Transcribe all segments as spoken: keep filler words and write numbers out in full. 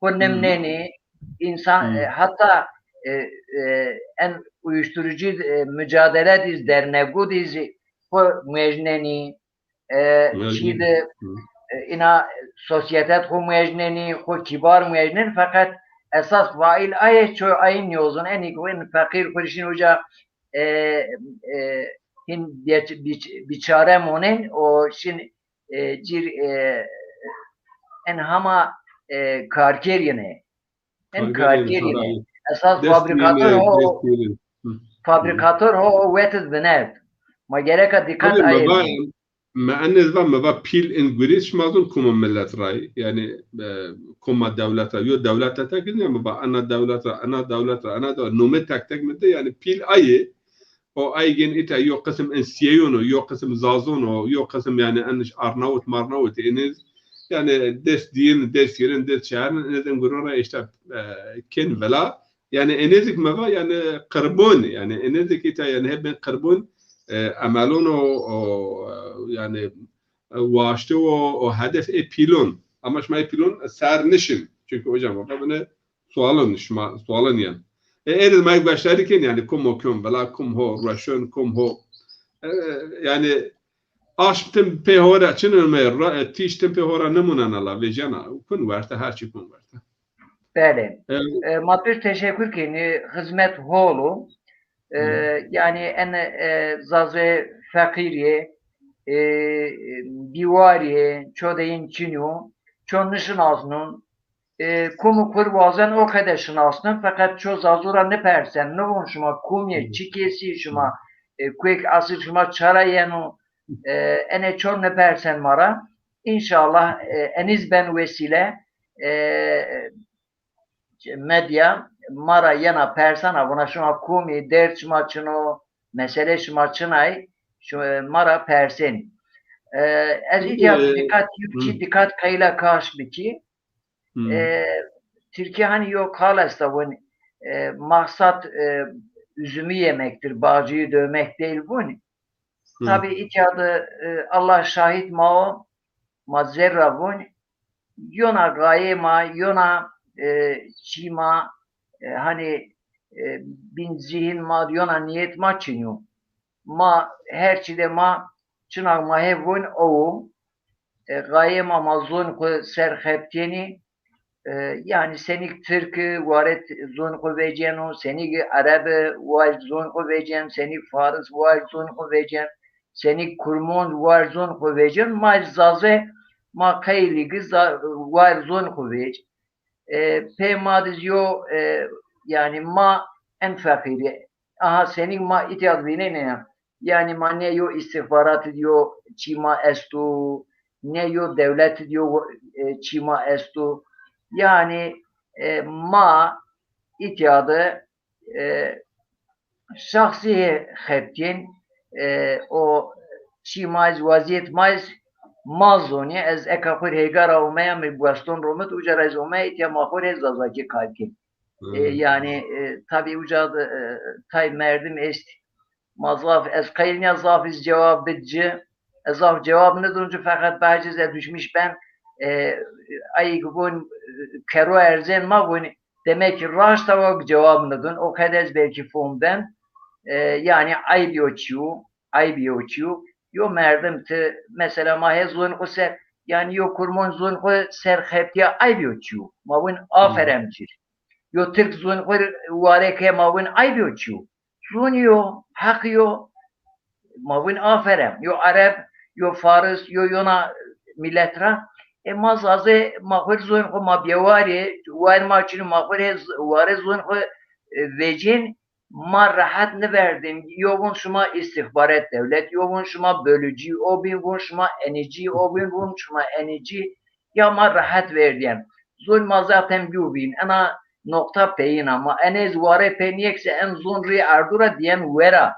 xo nimnenî, însan, e, heta, e, e, en uyuşturucu, e, mücadele dîz, dernegu dîz xo muejnenî, e, çî de, e, îna sosyetet xo muejnenî, xo kîbar muejnenî, feqet esas faîl aye, ço ayî nîyozun, enî xo in feqîr xo şin uca, e, e, hin bî-, bî-, bîçare monen, o şin, e, cîr, e, en hama, e, karker yine. En karker yine. Esas fabrikator ho, fabrikator ho wetid binerd. Ma gereka dîqet aye. Mi enê va, mi va pîl in gurî şima zon kuma milet ra yî. Yanî, e, kuma dewlet ra. Yo dewlete tek nîya, mi va ena dewlet ra, ena dewlet ra, ena dewlet. Nome tek tek mi de, yanî pîl ayê. O ay gên îta yo qisim in Sîyeyon o, yo qisim Zazon o, yo qisim yanî en Arnavut Marnavut, enê yanî dest dîyin, dest girin, dest şerin, enê zin guron ra îşte, e, kên vila. Yanî enê zik mi va, yanî qirbon, yanî enê zik îta, yanî hep bên qirbon, e, emelon o, o, e, yanî, e, waşte o, o hedef ê pîlon. Ama şima ê pîlon ser nişin. Çünkü hocam, o bine sualon, şima sualon yan. E, êrî ma gueştarî kên, yanî kum ho kên vila, kum ho rueşon, kum ho, e, yanî aşm tim pê ho ra çin ome, ra-, e, tîş tim pê ho ra nimunena la, vecena, kun werte, her çî kun werte. Belê. E, ma pir teşekkür kenî, xizmet hol o. E, yanî en, e, zazê feqîrî, e, bîwarî, ço de yin çin o, ço nişinasnun. E, kum û kur wazen o qede şinasnin, feqet ço zazu ra nipersen, nivon şima kum yê, çi kesî şima, e, kuek asir şima çara yeno, e, enê ço nipersen ma ra. Înşallah, e, enîz ben wesîle, e, medya ma ra yena persana, vona şima kum yê, derd şima çin o, mesele şima çin ay, şima, ma ra persenî. E, ez îtya dîqet, yew çî dîqet qeyla kaş bikî. E, Tirkî hanî yo qal esta vun, e, maksat, e, üzümü yemektir, bağcıyı dövmek değil vun. Tabî îtya de, e, Allah şahit ma o, ma zerra vun, yona gayê ma, yona, e, çî ma, e, hanî, e, bin zîhin ma, yona niyet ma çin yo. Ma her çî de ma çina ma hê vun o, e, gayê ma, ma zon xo ser xebtîyenî, e, yanî senîk tirk ware t-, zon xo veceno, senîk ereb war zon xo vecen, senîk faris war zon xo vecen, senîk kurmon war zon xo vecen, ma zaze, ma qeylî gi za-, war zon xo vec. E, pê ma diz yo, e, yanî ma en feqîrî. Aha, senîk ma îtya vînenê ya. Yanî ma ne yo îstixbarat id yo çî ma esto, ne yo dewlet id yo, e, çî ma esto. Yanî, e, ma îtya de, e, şexsî xebtîn, e, o çî ma iz, wazîyet ma iz ma zonî. Ez eka xo rê hêga ra omeya, mi Boston romit, uca ra iz omeya, îtya ma xo rê zazakî qal kên. E, yanî, e, tabî uca de, e, tay merdim est. Ma zaf, ez qeylnîya zaf iz cewab bid ci. Ez zaf cewab nidun ci, feqet baciz ez düşmüş ben, e, ayî ki vun, e, kero erzên ma vun, demek ki raşta wa cewab nidun. O qede ez belkî fom ben. E, yanî ayb yo çîyo, ayb yo çîyo. Yo merdim ti, mesela ma hê zon xo ser, yanî yo kurmon zon xo ser xebtîya, ayb yo çîyo. Ma vun aferem cir. Yo tirk zon xo ware ke, ma vun ayb yo çîyo. Zonî yo, heqî yo, ma vun aferem. Yo ereb, yo faris, yo yona milet ra. E, ma zaze, ma xo rê zon xo ma bîyawar ê, war ma çin o, ma xo rê z-, ware zon xo, e, vecên, ma rehet niverdin. Yo vun şima îstixbaret dewlet, yo vun şima bölücü, o bin vun şima enici, o bin vun şima enici. Ya ma rehet verdîyen. Zon ma zaten bîyo bîn. Ena noqta peyîn a. Ma enê zî ware pê nîyek se en zon rî erdu ra dîyen wera.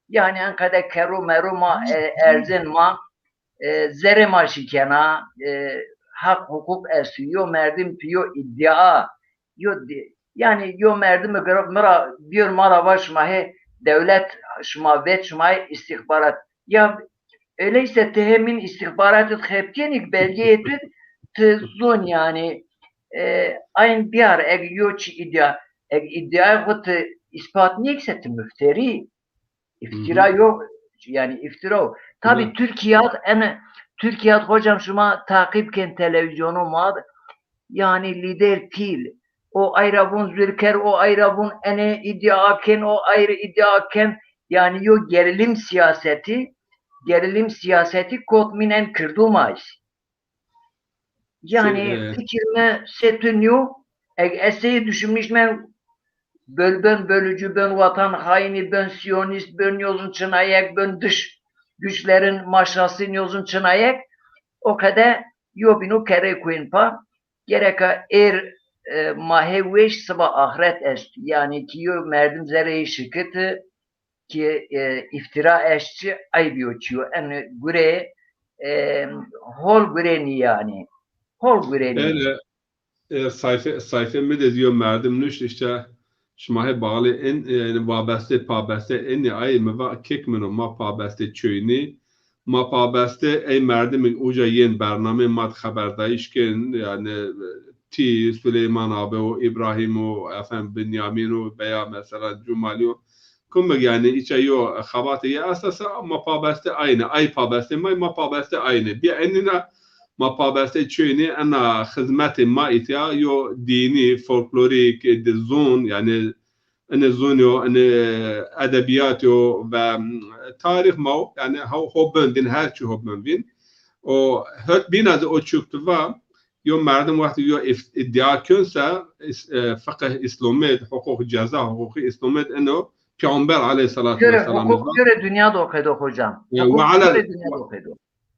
Yanî en qede kero mero ma, e, erzên ma, e, zerê ma şikena, e, heq huquq esto. Yo merdim tu yo îdîa, yo di-, yanî yo merdimi girot mi ra, bîyor ma ra va şima hê dewlet şima vet, şima hê îstixbarat. Ya öyleyse ti hê min îstixbarat id xebtîyenî, belgeyê tu id, ti zon yanî, e, ayn biyar, eg yo çi iddia, eg iddiayê xo ti ispat nêkse ti mifterî. Îftîra yo, yanî îftîra o. Tabî Tirkîya, ene, Tirkîya hocam şima taqîb ken televîzyonû ma, yanî lîder pîl, o ay ra vûn zûrker, o ay ra vûn enê îdîa ken, o ay rê îdîa ken. Yanî yo gerîlîm sîyasetî, gerîlîm sîyasetî kot mînen kirdû ma îs. Yanî fikir mi se tu nîyo, eg ez sey düşünmüş men, böl-, bön bölücü, bön vatan haini, bön siyonist, bön yozun çinayek, bön dış güçlerin maşrasın yozun çinayek, o qede yo bîno kerrê kuên pa, gereka êr, e, ma hê weş siba axret est. Yanî ki yo merdim zereyê şikiti, ki, e, îftîra eşçi, eyb yo çîyo. En gurê, e, hol gurê nî yanî. Hol gurê nî. Ere, e, sayfe, sayfe mi de yo merdim nuşt, işte, şima hê bağlı en, e, yani vabeste, pabeste, enî ay mi va kek mino, ma pabeste çöynî, ma pabeste ey merdimî uca yên bernamê ma de xeberdayîş kên, yani, e, tî, Süleyman abi o, İbrahim o, efendim, Binyamin o, veya mesela Cumali o. Kumig yani îça yo xebatê yê esta se ma pabeste aynî, ay pabeste may, ma pabeste aynî. Bîya enîna ma pabeste çöynî ena xizmetê ma îtya yo dînî, folklorîk, di zon, yani ene zon yo, ene edebîyat yo ve tarîx ma o, yani ho, ho bin din her çi ho bin vîn. O hot bîna de o çuk tu va, yo merdim wextî yo îf-, îdîa kön se, îs-, e, fiqh îslomed, huquq ceza, huquqî îslomed eno Peyxamber aleyhissalatu vesselam. Huquq göre dünya de o qedo hocam. E, huquq göre dünya de o qedo.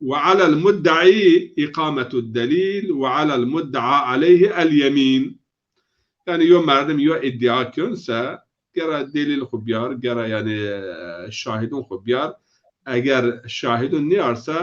Ve alel muddaî îqametud delîl ve alel muddaa aleyhi el yemîn. Yani yo merdim yo îdîa kön se, gera delîl xu biyar, gera yani, e, şahidun xu biyar. Eger şahidun niyarse,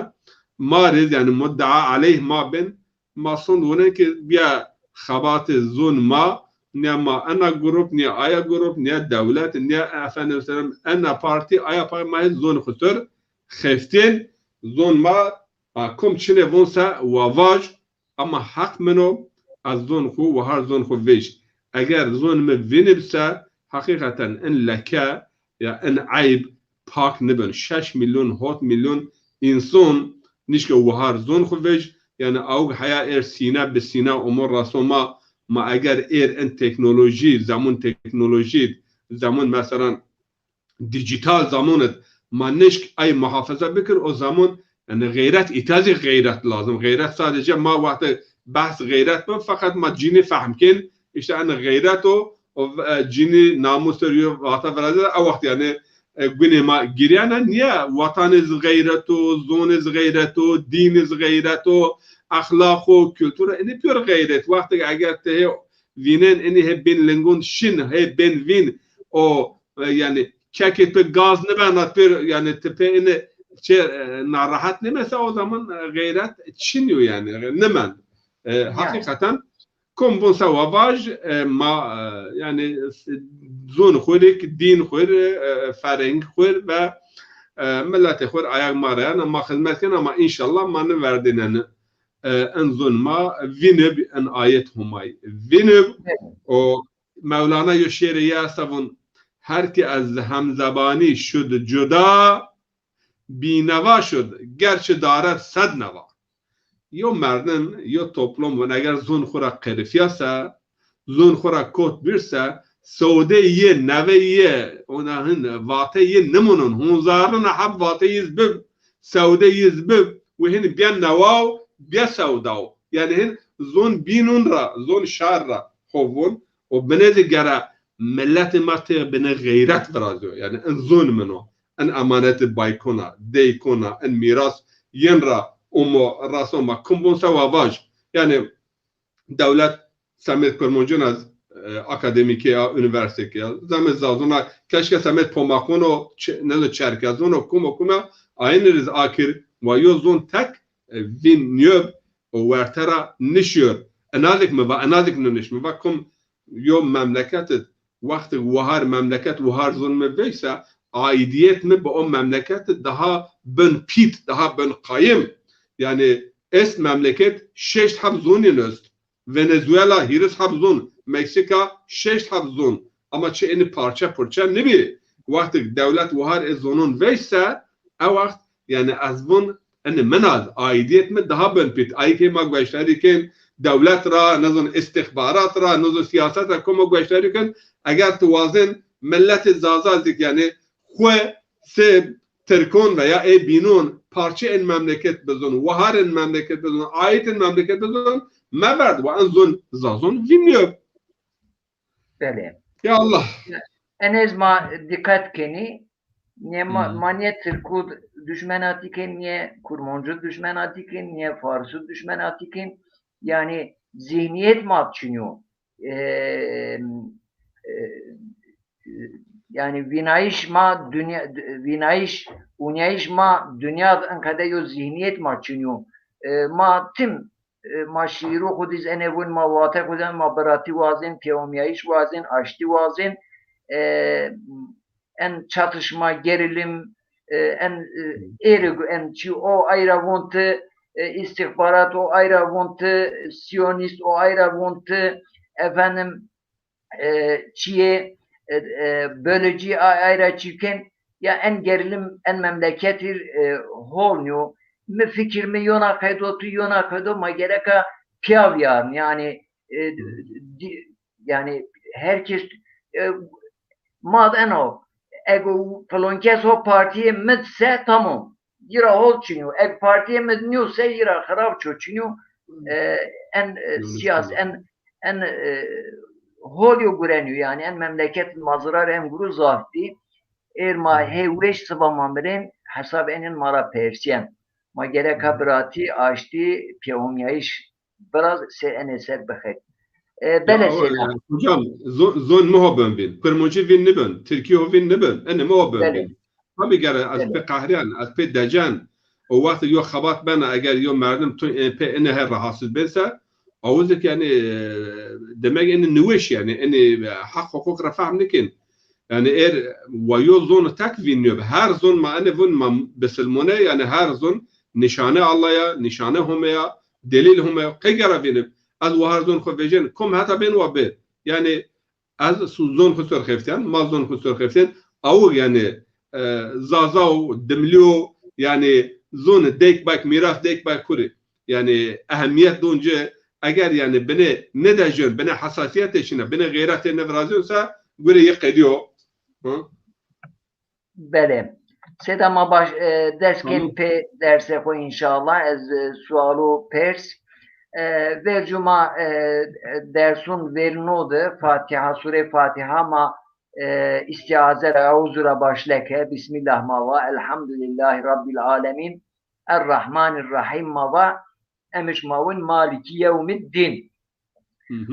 ma rê yani muddaa aleyh ma bin, ma sond wune ki bîya xebatê zon ma, ne ma ena grup, ne aya grup, ne dewlet, ne efendim selam ena partî, aya partî, ma hê zon xu ser xeftên, zon ma, a, kum çinê von se wa vaj, ama heq min o, ez zon xu, wahar zon xu vêj. Eger zon mi vînib se, heqîqeten in leke ya in eyb pak nibin. Şeş milyon, hot milyon înson nişke wahar zon xu vêj. Yani awg heya êr sîne bi sîne, omo raso ma, ma eger êr in teknolojî, zemun teknolojî, zemun mesela dîjîtal zamonid ma nişk ay muhafaza bikir, o zamon, yani, xeyret, îta zî xeyret lazim. Xeyret sadece ma wextê behs xeyret bin, feqet ma cînî fehm kên, işte, yani, xeyret o, o, e, cînî namus ser yo vata viraze, a wext, yani, e, gunê ma giriyana, niye? Watanê zî xeyret o, zonê zî xeyret o, dînê zî xeyret o, exlaq o, kultur o, inî pîyor xeyret. Wextê eger ti hê vînen, inî hê bên lingon şin, hê bên vîn, o, e, yani kekê tu gaz nibena pêr, yani tu pê ini çê, e, narahat nêmesa, o zaman, e, xeyret çin yo yani, e, nimend. E, hakikaten kom bun se wa vaj, e, ma, e, yani zon xu rê, dîn xu rê, e, fereng xu rê ve, e, milletê xu rê ayag ma reyana, ma xizmet kena, ama înşallah ma niverdêneni, e, in zon ma vînib, in ayet Homay vînib. O Mewlana yo şêrê yê esta vun, her ki ez hemzebanî şud cuda, bînewa şud, gerçi dared sed newa. Yo merdim, yo toplum vun, eger zon xu ra qerifîya se, zon xu ra kot bir se, sewdê yê, newê yê, ona hin, vatê yê nimunon, hunzarina heb vatê yî zî bib, sewdê yî zî bib, wi hin bîya newa û bîya sewda o. Yani hin zon bînun ra, zon şar ra xo vun, o binê zî gera milletê ma tê binê xeyret virazîyo. Yani in zon min o, in emanetê baykon a, deykon a, in mîras yin ra omo, raso ma kum bon se wa vaj. Yani dewlet semêd Kurmancun a, e, akademîkê a, unîversîtekî a, semêd Zazun a, keşke semêd Pomakun o, ç-, ne zî Çerkezun o, kum o kum a, aynî rîz akir, wa yo zon tek, e, vîn nîyob, o werte ra nişiyor. Enazik mi va, enazik nuniş mi va, kum yo memleket id, wextig wahar memleket, wahar zon mi veysa, aidiyet mi bi o memleket id daha bin pît, daha bin qayim. Yani est memleket şeşt heb zonîn est. Venezuela hîris heb zon, Meksika şeşt heb zon. Ama çi enî parçe purçe nibî. Wextik dewlet wahar ê zonon veyse, e wext yanî ez vun enî min az aidiyet mi daha bin pît. Ayî ke ma gueştarî kin dewlet ra, nezon istixbarat ra, nezon siyaset ra ko ma gueştarî kin, eger tu wazên milletê Zaza zik yanî xwu se Tirkon veya ê bînon parçe in memleket bizon, wahar in memleket bizon, aît in memleket bizon, meverd wa en zon Zazon vînyo. Belê. Ya Allah. Enê ez ma dîqet kenî, nê ma, ma nê Tirkû duşmen atî kin, nê Kurmancû duşmen atî kin, nê Farsû duşmen atî kin. Yanî zihniyet ma çin yo. E, e, yanî vînayîş ma dinya, vînayîş, ûnîyayîş ma dinya di enqede yo zihniyet ma çin yo. E, ma tim, e, ma şîîro xwu dîz enê vun, ma wate xwu dîz, ma biratî wazên, pêwomîyayîş wazên, aştî wazên. E, en çatışma, gerilim, e, en, e, êrê gu-, en çî o ayra vun ti, e, istixbarat o ayra vun ti, siyonîst o ayra vun ti, efendim, e, çiyê, e, e, bölücü a-, ayra çî ken, ya en gerilim en memleketî, e, hol nîyo. Mi fikir mi yona qeydo, tu yona qeydo, ma gereka pîya vîyarn. Yanî, e, di-, yanî herkes, e, ma d eno, ego filon kes ho partiyê mi d se tamam. Yira hol çinyo. Eg partiyê mi d nîyo se yira xirab ço çinyo. E, en, e, siyas, en, en, e, hol yo gurenyo, yanî en memleket ma zirar en guru zaf dî. Êr ma hê weş siba ma mirên, hesab enên ma ra persîyen. Ma gereka biratî, aştî, pêwomîyayîş biraz se enê ser bixet. E, belê Seyda. Hocam, zon, zon mi ho bin vîn. Kurmancî vîn nibin, Tirkî ho vîn nibin. Enê mi ho bin vîn. Tabi gere ez pê qehrîyan, ez pê decen. O wext yo xebat bena, eger yo merdim tu, e, pê ene her rahatsız bese, awizik yanî, e, demek ene niweş yanî, ene, e, haq huquq ra fehm nikin. Yanî êr wa yo zon tek vînyo. Her zon ma ene vun ma bisilmone, yanî her zon nîşane Allah ya, nîşane Home ya, delîl Home ya. Qey gera vînib? Ez wa her zon xwu vejên, kom heta bên wa bi. Yanî ez su-, zon xwu ser xeftîyan, ma zon xwu ser xeftîyan. Awig yanî, e, Zaza o, Dimlî o, yanî zon deyk bayk, mîras deyk bayk kurî. Yanî ehemmiyet don ci, eger yanî binê nêdejên, binê hesasîyetê şîna, binê xeyretê nêvirazîyon se gurê yi qedîyo. Hı? Belê. Seyda ma baş, e, dest kên pê dersê xwu înşallah. Ez, e, sualo pers. E, vercu ma, e, dersun verîno de Fatiha, Sûrê Fatiha ma, e, îstîaze ra, euzu ra başle ke, Bismillah ma va, Elhamdulîllahî Rabbil Alemîn, Errahmanirrahîm ma va, Emiş ma win Maliki yewmiddîn.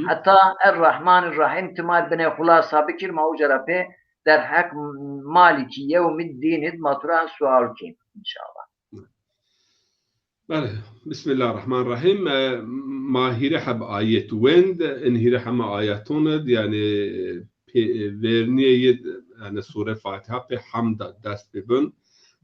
Heta Errahmanirrahîm ti ma binê xulasa bikir, ma uca ra pê derheq Maliki yewmiddîn id ma tu ra sual kên înşallah. Belê. Bismillahirrahmanirrahîm. E, ma hîrê heb ayet wend, in hîrê heme ayeton id, yanî pê-, vernîyê yi, yanî Sûre Fatiha pê hemda dest bibin.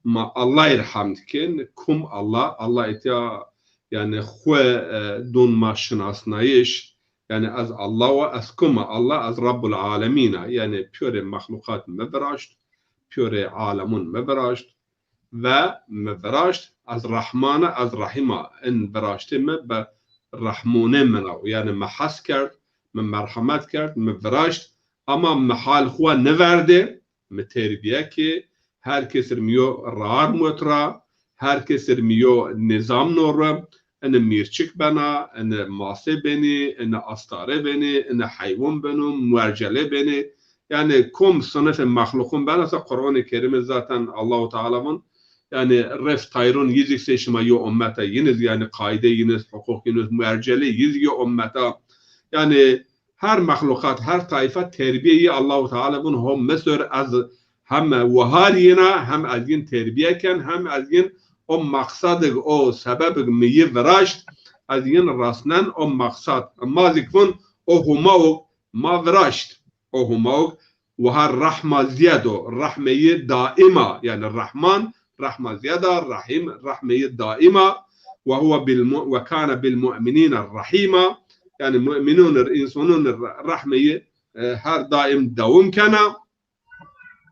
Ma Allahî r hemd kin, kum Allah, Allah îtya, yanî xwu, e, don ma şinasnayiş, yanî ez Allah wa, ez kum a, Allah, ez Rabbul Alemîn a, yanî pîyorê mexluqat mi viraşt, pîyorê alemon mi viraşt, ve mi viraşt, ez Rehman a, ez Rehîm a. In viraştê mi bi rehmonê min a. Yanî mi hes kerd, mi merhemet kerd, mi viraşt, ama mi hal xwu niverdê, mi terbîye kê, her kes ir mi yo rar mot ra, her kes ir mi yo nizam no ra, ini mîrçik bena, ini masê benî, ini astare benî, ini heywan beno, muercelê benî. Yanî kom sinifê mexluqun bena se Qur'anê Kerîmî zaten Allahu Teala vun, yanî ref tayrun yizik se şima yo ummet a, yiniz yanî qaîde yiniz, huquq yiniz, muercelê yiz yo ummet a. Yanî her mexluqat, her tayfa terbîye yi Allahu Teala vun ho mi ser ez hem wahar yina, hem ez yin terbîye ken, hem ez yin o maqsadig, o sebebig mi yi viraşt, ez yin rasnen o maqsad. Ma zik vun o Huma o ma viraşt. O Huma o wahar rehma ziyed o, rehme yi daîm a. Yanî Rehman, rehma ziyed a, Rehîm, rehme yi daîm a. Ve huve bil mu-, ve kâne bil mu'minîne rehîma. Yanî mu'minûn ir, însonûn ir rehmê yi, e, her daîm dewam kena.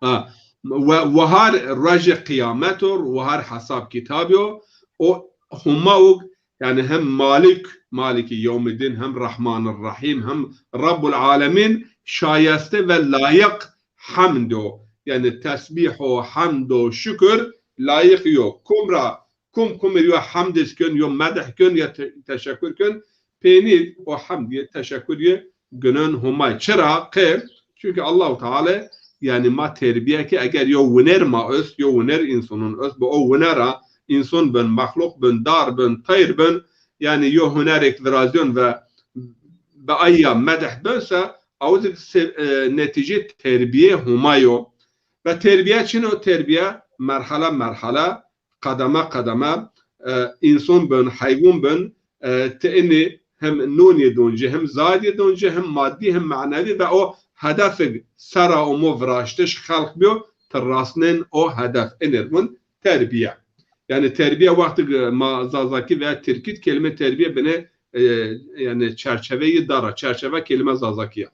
Ha, we, wahar rojê qîyamet o, wahar hesab kitabî yo. O Huma û, yanî hem Malik, Maliki Yewmiddîn, hem Rahmanir Rahîm, hem Rabbul Alemîn şayeste ve layiq hemd o. Yanî tesbîh o, hemd o, şukir layiq yo. Kum ra, kum kum ir yo hemd iz kön, yo medh kön, ya te-, teşekkur kön. Peynî o hemd yi, teşekkur yi gunên Humay. Çira? Qe, çunkî Allahu Teala, yanî ma terbîye ke eger yo winer ma ost, yo winer însonûn ost, bi o winera înson bin, mexluq bin, dar bin, teyr bin, yanî yo hunerêk virazyon ve bi ayya medh bin se, aw zî se-, e, netîcê terbîyê Humay o. Ve terbîye çin o? Terbîye merhale merhale, qedeme qedeme, e, înson bin, heywûn bin, e, ti inî hem nûnî doncî, hem zadî doncî, hem madî, hem menevî ve o hedefig sera omo viraştiş xelq bîyo, ti rasnên o hedef. Inî ir vûn terbîye. Yanî terbîye wextig ma zazakî veya tirkî d kelîme terbîye binê, e, yanî çerçeveyî dar a, çerçeve kelîme zazakî ya.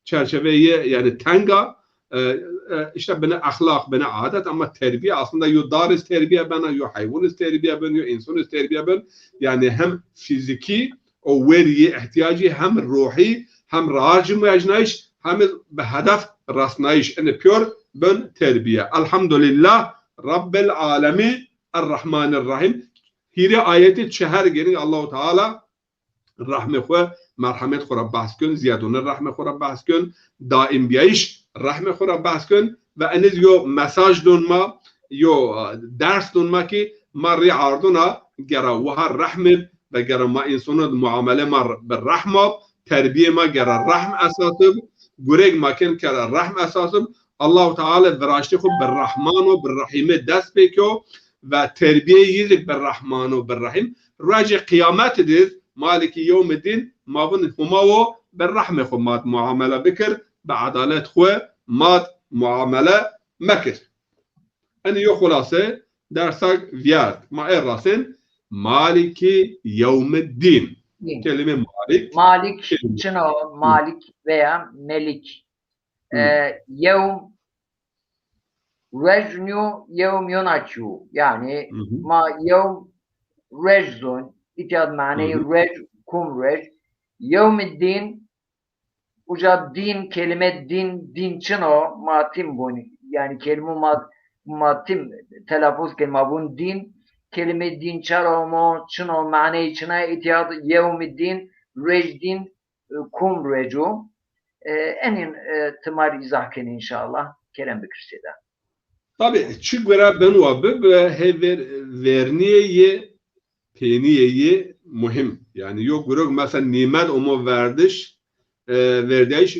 Çerçeveyê, yanî teng a, e, e, îşte binê exlaq, binê adet, ama terbîye aslında yo dar iz terbîye bena, yo heywûn iz terbîye bin, yo înson iz terbîye bin. Yanî hem fîzîkî, o werî yê îhtîyacî, hem ruhî, hem rahat jî muecnayîş, hem iz bi hedef rasnayîş. Inî pîyor bin terbîye. Elhamdulîllah Rabbil Alemî Errahmanirrahîm. Hîrê ayetî çi her gêrî Allahu Teala rehmê xwu, merhemet xwu ra behs kön, zîyadûnê rehmê xwu ra behs kön, daîmbîyayîş rehmê xwu ra behs kön ve eniz yo mesaj don ma, yo, e, ders don ma kî ma rî ardûn a gera wiha rehm ib ve gera ma însonan di muamele ma r-, bi rehm ab, terbîyê ma gera rehm esas ib, gureg ma kên gera rehm esas ib. Allahu Teala viraştî xwu bi Rehman û bi Rehîme dest pê kyo ve terbîyeyê yi zî bi Rehman û bi Rehîm. Rojê qîyametî di Malikî yewmî dîn, ma vûn Huma wo, bi rehmê xwu ma d muamele bikir, bi edalet xwu ma d muamele mekir. Enî yo xulase dersak vîyart. Ma ê rasên Malikî yewmî dîn. Dîn. Kelîme Malik. Malik, kelîme. Çin o, Malik veya Melik. Hı. E, yewm, ruej nîyo, yewm yona çîyo. Yanî, hı hı, ma yewm ruej zon, îtya d maneyê, hı hı, ruej, kum ruej. Yewmî dîn, uca dîn, kelîme dîn, dîn çin o, ma tim vûn. Yanî kelîme ma, ma tim telafuz kên, ma vûn dîn. Kelîme dîn çar omo, çin o, maneyê çin a, îtya d yewmî dîn, ruej dîn, e, kum rueco. E, enîn, e, ti ma rê îzah kenê înşallah. Kerem bikir Seyda. Tabî, çi gure bin wa bib, hê ver-, vernîyê yê, pênîyê yê muhîm. Yanî yo gureg mesela nîmet omo verdiş, e, verdîyayîş,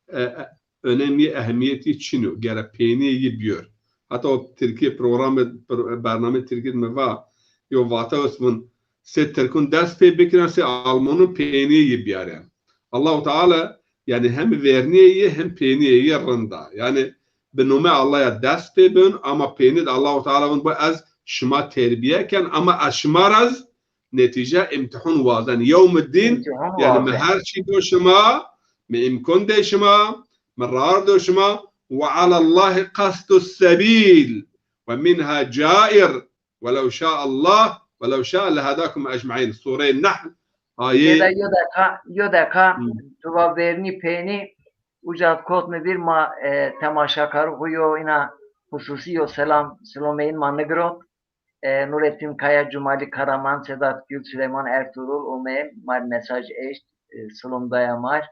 e, e, önemî, ehemîyetî çin o. Gere pênîyê yê bîyor. Heta o tirkî programê, pro-, bernameyê tirkî de mi va, yo vate est vûn, sê tirkûn dest pê bikirin, sê almanûn pênîyê yê bîyarên. Allahu Teala, yanî hem vernîyê yê hem pênîyê yê rind a. Yanî bi nomê Allah ya dest pê bin, ama pênî de Allahu Teala vûn bo ez şima terbîye ken, ama ez şima ra z netîce îmtîhon wazen. Yewmî dîn, îmtîhon wazen. Yanî mi her çî do şima, mi îmkon dey şima, mi rar do şima. Ve alallahi qastus sebîl ve minha cair. Welew şa'allah, welew şa'a lehadakum ecmaîn. Sûreyê Nehl, ayê... Seyda, yo deqa, yo deqa, hı, tu va vernî pênî, uca kot mi vîr ma, e, temaşakarû xwu yo îna xususî yo selam, silomeyîn ma nigirot. E, Nurettin Kaya, Cumali Karaman, Sedat Gül, Süleyman Ertuğrul, ome, ma rê mesaj eşt, e, silom daya ma rê.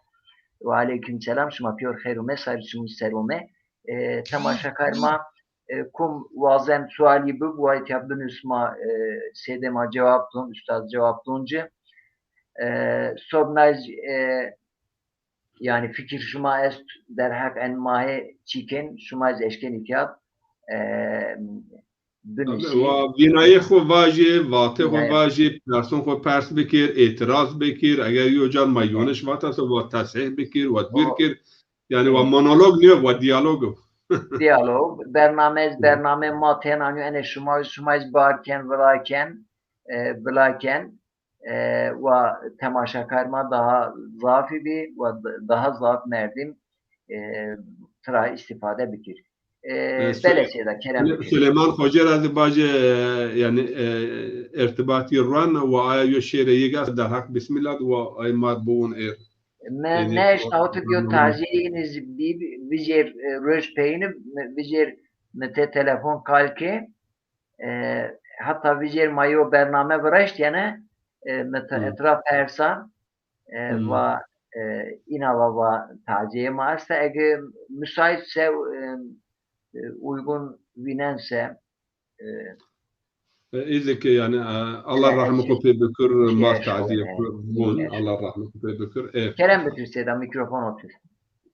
Ve aleyküm selam, şima pîyor xeyr ome, sarî çimûn ser ome. E, temaşakar ma, e, kum wazen sualî bib, wa îtya binus ma, e, sêdê ma cewab don, ustaz cewab don ci. E, sobnaj, e, yanî fikir şima est derheq en ma hê çîkên, şima ez eşkên îtya, e, binusî. Wa vînayê xwu vajê, vatê xwu vajê, person xwu pers bikir, îtiraz bikir. Eger yo car ma yoniş vatase, wa tesîh bikir, wa dûr kir. Yanî wa monolog nîyo, wa diyalog o. Diyalog. Bername ez, bername ma tena nîyo, enê şima, şima ez bar ken, vila ken, e, vila ken. E, wa temaşakar ma daha zafî bî, wa d-, daha zaf merdim, e, tira îstîfade bikir. E, e, belê Süley-, Seyda, kerem bikir. Süleyman Hoca ra zî bacê, e, yanî, e, irtibatî ran wa aya yo şêrê yig est derheq Bismillah wa ay ma biwon êr. Mi ne eşnawit yo tazîyê yînî zî bî, vijêr, e, roj peyîni, mi vijêr mi te telefon kal ke, e, heta vijêr ma yo bername viraştîyene, e, mi te etraf persa, e, va, e, îna va, va tazîyê ma esta. Ege müsaitse, e, e, uygun vînense, e, e, îzê ke yanî, e, Allah rehmê xo pê bikir, ma tazîyê xo vûn, Allah rehmê xo pê bikir. E. Kerem bikir Seyda, mîkrofon otur.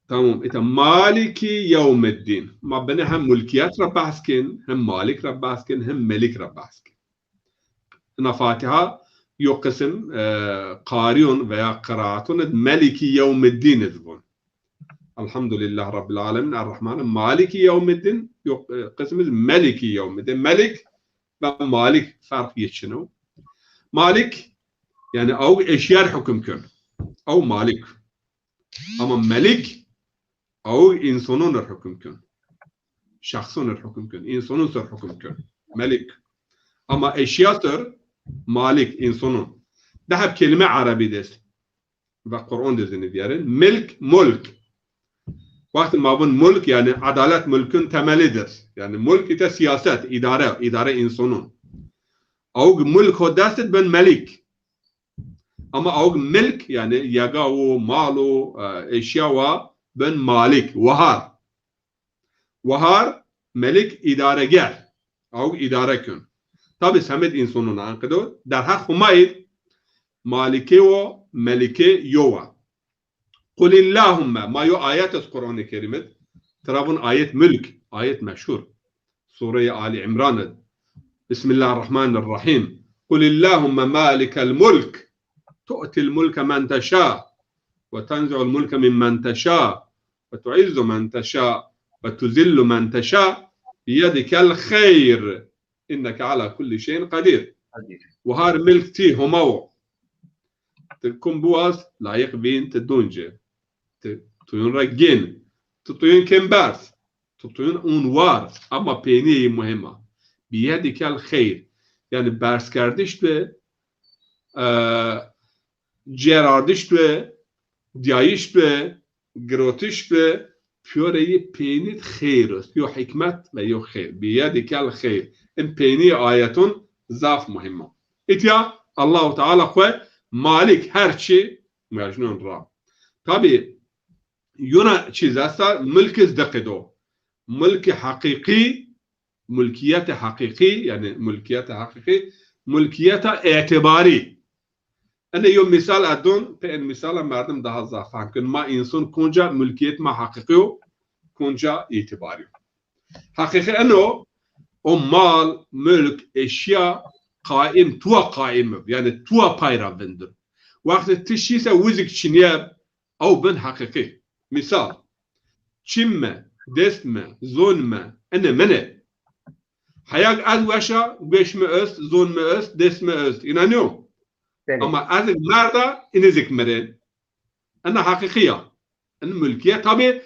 Tamam. Îta Maliki yewmiddîn. Ma binê hem mulkîyet ra behs kên, hem Malik ra behs kên, hem Melik ra behs kên. Ina Fatiha yo qisim, e, qarîyon veya qiraatun id Meliki yewmiddîn id vûn. Elhamdülillah Rabbil alemin, Errahman, Maliki yewmiddîn, yo, e, qisim id Meliki yewmiddîn. Melik ve Malik ferq yê çin o. Malik, yanî awg eşya r hukum kön. Aw Malik. Ama Melik, awg însonon r hukum kön. Şexson r hukum kön. Însonon ser hukum kön. Melik. Ama eşya ser Malik, însonon. Di heb kelîme erebî de est. Ve Quran de zî nivîyerên. Milk, mulk. Wextê ma vûn mulk, yanî edalet mulkun temelidir. Yanî mulk îte siyaset, îdare, îdare însonon. Awg mulk ho dest id ben melik. Ama awg milk, yanî yega wo, mal o, e, eşya wa, ben malik, wahar. Wahar, melik, îdareger. Awg îdare kön. Tabî semed însonon a, enqede derheq Humayî d, malike wo, melike yo wa. Qulillahümme, ma yo ayet est Quranê Kerîm id. Tira vûn ayet mulk, ayet meşhur. Sureyê Ali İmran id. Bismillahirrahmanirrahim. Qulillahümme malikel mulk. Tu'til mulke men teşâ. Ve tenzi'ul mulke mimmen teşâ. Ve tu'izzu men teşâ. Ve tuzillu men teşâ. Biyedikel xeyr. Inneke ala kulli şeyin qadir. Qadir. Wahar milk ti Homa wo. Ti kum biwaz, layiq vîn ti dûn ci. Ti tuyun ra gên. Ti tuyun kên berz. Ti tuyun ûn war. Ama peynîyê muhîm a. Biyedikel xeyr. Yanî berzkerdiş bi, e, cêrardiş bi, dîyayîş bi, girotiş bi, pîyorê yî peynî d xeyr est. Yo hîkmet ve yo xeyr. Biyedikel xeyr. In peynî ayeton zaf muhîm a. Îtya Allahu Teala xwu malik her çî mecnun ra. Tabî yona çîz esta, milk iz di qido. Milkî heqîqî, mulkîyetê heqîqî, yanî mulkîyetê heqîqî, mulkîyeta îtîbarî. Ene yo mîsal edon, pê en mîsala merdim daha zaf fehm kin. Ma înson konca mulkîyet ma heqîqî yo, konca îtîbarî yo. Heqîqî eno, o mal, mulk, eşya qaîm, tuwa qaîm ib, yanî tuwa pay ra vindir. Wextê ti şî se wizik çinîyeb, ew bin heqîqî. Mîsal, çim mi, dest mi, zon mi, ene min ê. Heyag ez weş a, gueş mi est, zon mi est, dest mi est. Îna nîyo? Belê. Ama ez merda, înizik mirên. Ena heqîqî ya. In mulkîye tabî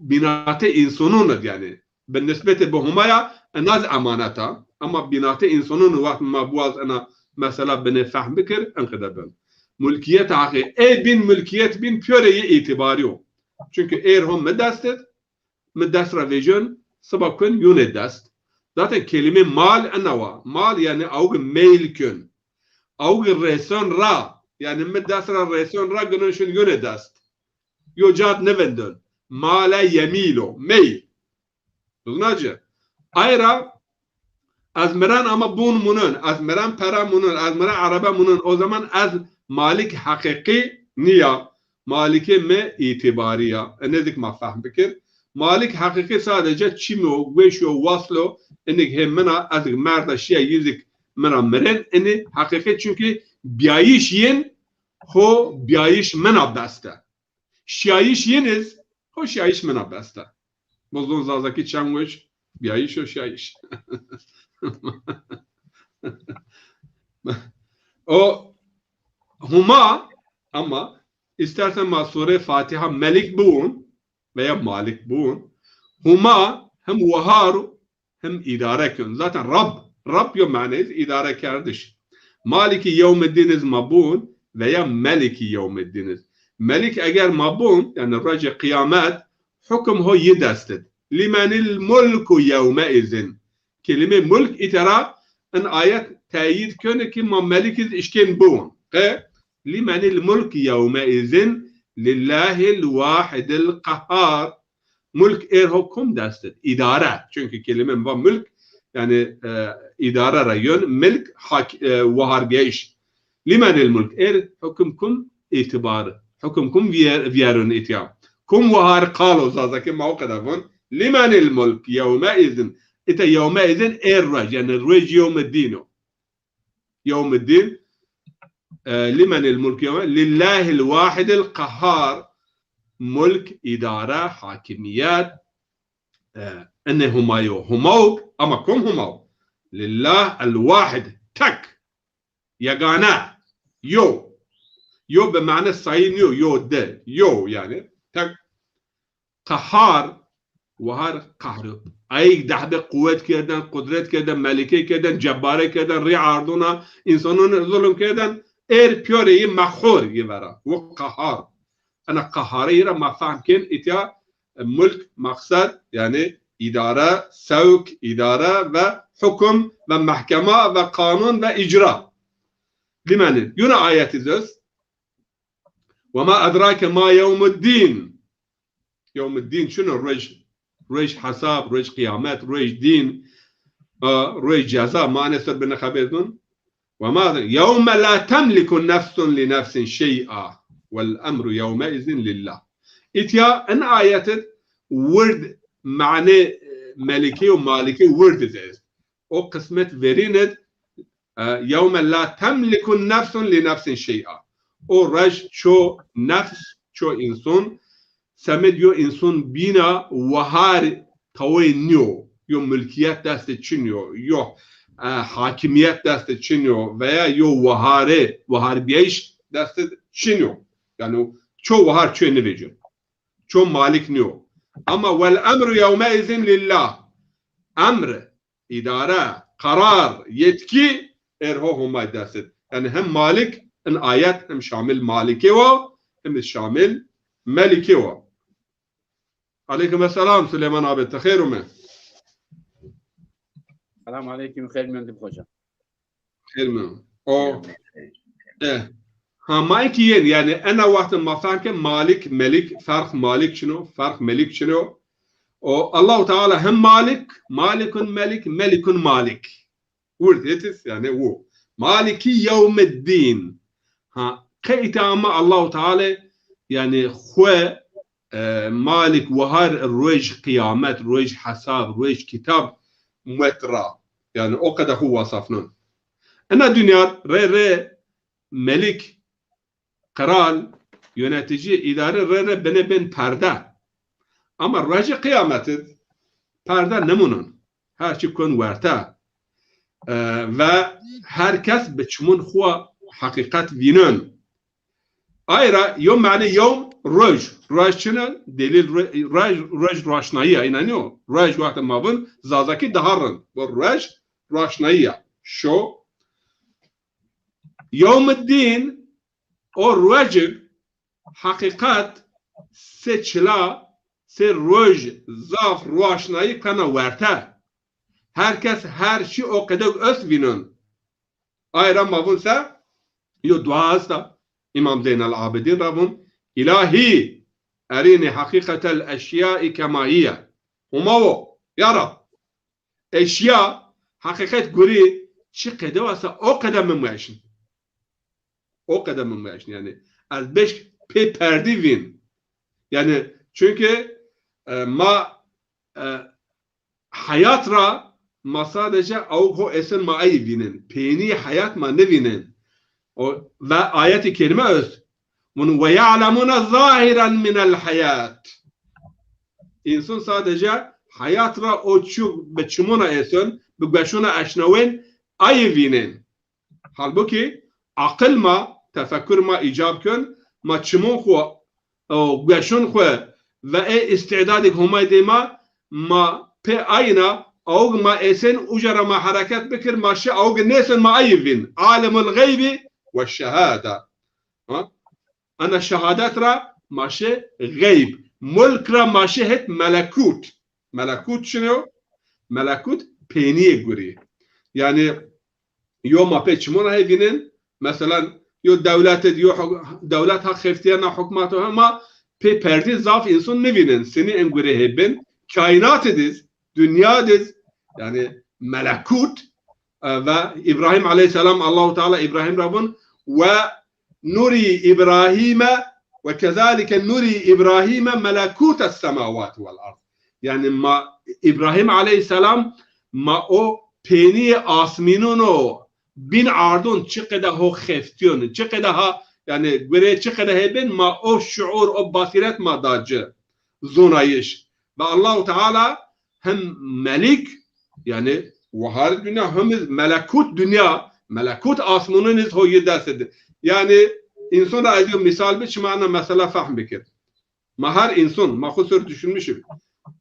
bînatê însonon id yanî. Bi nisbetê bi Homa ya ena zî emanet a. Ama bînatê însonon id wext ma biwaz ena mesela binê fehm bikir, enqede bin. Mulkîyet heqî. Ê bîn mulkîyet bîn pîyorê yê îtîbarî yo. Çunkî êr ho mi dest id, mi dest ra vejyon, siba kun yûnê dest. Zaten kelîmê mal ena wa. Mal yanî awgi meyl kun. Awgi rêson ra. Yanî mi dest ra rêson ra ginon şin yûnê dest. Yo ca d nivindon. Male yemîl o. Meyl. Duzna ci. Ay ra ez miren ama bûn munin, ez miren pere munin, ez miren erebe munin. O zaman ez malik heqîqî nîya. Malikê mi îtîbarî ya. Enê zik ma fehm bikir. Malik heqîqî sadece çim o, gueş o, wasl o, inik hê min a, ez zik merda şîya yî zik mi ra mirên, inî heqîqî çunkî bîyayîş yin ho bîyayîş min a best e. Şîyayîş yin iz ho şîyayîş min a best e. Bo zon zazakî çend weş, bîyayîş û şîyayîş. O Huma, ama istersen ma sure Fatiha Melik biwun veya Malik biwun. Huma hem wahar hem idare kön. Zaten Rab, Rab yo mane iz idare kerdiş. Maliki yewmiddin iz ma biwun veya Meliki yewmiddin iz. Melik eger ma biwun, yani rojê qıyamet, hukum ho yi dest id. Limenil mulku yewmeizin. Kelime mulk itera in ayet teyid könü ki ma melik iz işkên biwun. Qe, limenil mulk yewmeizin lillahil wahidil qahhar. Mulk êr ho kum dest id? İdare. Çünkü kelime va mulk, yani, e, idare ra yön, milk, hak-, e, waharbiyeyiş. Limenil mulk, êr hukum kum itibar. Hukum kum viyer-, viyerun itya. Kum wahar qalo Zazaki ma o qeda vun. Limenil mulk yewmeizin. Ita yewmeizin êr ruej, yani ruej yewmiddin o. Yewmiddin, e, limenil mulk yewme, lillahil wahidil qahhar, mulk, idare, hakimiyet, e, ene Huma yo. Huma o, ama kum Huma o? Lillah el wahid, tek, yegane, yo. Yo bi mane sayı niyo, yo de, yo yani, tek. Qehar, wahar qehro. Ayik dehbe quwet kerden, qudret kerden, melike kerden, cebbare kerden, rî ardona, insanon zulm kerden, êr piyorê yi mexhor yi vera. Wo qehar. Ena qehare yi ra ma fehm kên, itya, e, mulk, maqsed, yani idare, sevk, idare ve hukum ve mehkema ve kanun ve icra. Limenî. Yuna ayet iz est. Ve ma edrake ma yewmuddin. Yewmuddin çino? Ruej, ruej hesab, ruej qıyamet, ruej din, e, ruej ceza, ma ene ser bine xeber dun. Ve ma yewme la temliku nefsun li nefsin şey'a vel emru yewmeizin lillah. İtya in ayet id wird mane, e, melike û malike wird iz est. O qismet verîn id, e, yewme la temliku nefsun li nefsin şey'a. O ruej ço nefs, ço inson, semed yo inson bîna wahar tawey niyo, yo mulkiyet dest id çin yo, yo, e, hakimiyet dest id çin yo veya yo wahare, waharbiyeyiş dest id çin yo. Yani ço wahar ço nivecin. Ço malik niyo. Ama vel emru yewmeizin lillah. Emr, idare, karar, yetki êr ho Humay dest id. Yani hem malik, in ayet hem şamil malike wa, hem şamil melike wa. Aleykum esselam Süleyman abi, ti xeyr ume. Selam aleykum, xeyr mendim hocam. Xeyr mi? O, e, ha, ma ki yen, yani ena wextê ma fehm ke malik, melik, ferq malik çino, ferq melik çino. O Allahu Teala hem malik, malikun melik, melikun malik. Wird etis, yani wu. Maliki yewmiddin. Ha, qe ita ama Allahu Teala, yani xwe, e, malik, wahar ruej qıyamet, ruej hesab, ruej kitab muet ra. Yani o qeda xu wasafnun. Ena dünya rê rê melik, qral, yönetici, idare rê rê bine bên perde. Ama ruejê qıyamet id perde nimunun. Her çi kon werte. E, ve her kes bi çimun xu heqiqet vînun. Ay ra yo mane yewm ruej. Ruej çin o? Delil ruej, ruej, ruej roşnayî ya, inanîyo? Ruej wextê ma vun Zazakî daha rind. Bu ruej roşnayî ya. Şo. Yewmiddin, o ruejig heqiqet se çila, se ruej zaf roşnayî kena werte. Her kes her çi o qedeg ost vînun. Ay ra ma vun se, yo dua esta, İmam Zeynel Abidin ra vun, İlahi, erini haqiqetel eşyai kema hiye. Huma wo, ya Rab, eşya, heqiqet gurî, çi qede wasa, o qede mi mueşin. O qede mi mueşin, yani. Ez beş pê perdî vîn. Yani, çünkü, e, ma, e, heyat ra ma sadece awk ho esin ma ey vînin. Peynî heyat ma nivînin. O, ve ayet-i kerime ost. Vun, "Ve ya'lemune zahiren minel hayat." İnsan sadece heyat ra o çu, bi çimuna esin, bi gueşuna eşnawên, ey vînin. Halbuki aqil ma, tefekur ma îcab kön, ma çimon xwu, o, gueşon xwu ve ê îstîdadêk Homay dê ma, ma pê ayna, awg ma êsên, uca ra ma hereket bikir, ma şi awg nêsên ma ayî vîn. Alimul ğeybi ve şehade. Ha? Ena şehadet ra ma şi ğeyb. Mulk ra ma şi het melekut. Melekut çin o? Melekut peynîyê gurî. Yanî yo ma pê çimon ra hê vînên, meselan, yo dewlet id, yo huk-, dewlet ha xeftîyena, hukmat o, hema pê perdî zaf înson nivînên. Sinî en gurê hê bin, kaînat id iz, dinya id iz, yanî melekut, e, ve Îbrahîm aleyhîsselam, Allahu Teala Îbrahîm ra vun, "Ve nurî Îbrahîme, ve kezalike nurî Îbrahîme melekutes semawati vel ard." Yanî ma Îbrahîm aleyhîsselam ma o peynîyê asmînon o bin ardon çiqede ho xeftîyon, çiqede ha, yanî gurê çiqede hê bin ma o şuur, o basîret ma da ci, zonayîş. Ve Allahu Teala hem melîk, yanî wahar dinya, hem iz melekut dinya, melekut asmûnun iz ho yi dest id. Yanî înson ra ez yo mîsal bi, çima ena mesela fehm bikir. Ma her înson, ma xwu ser düşünmüş im.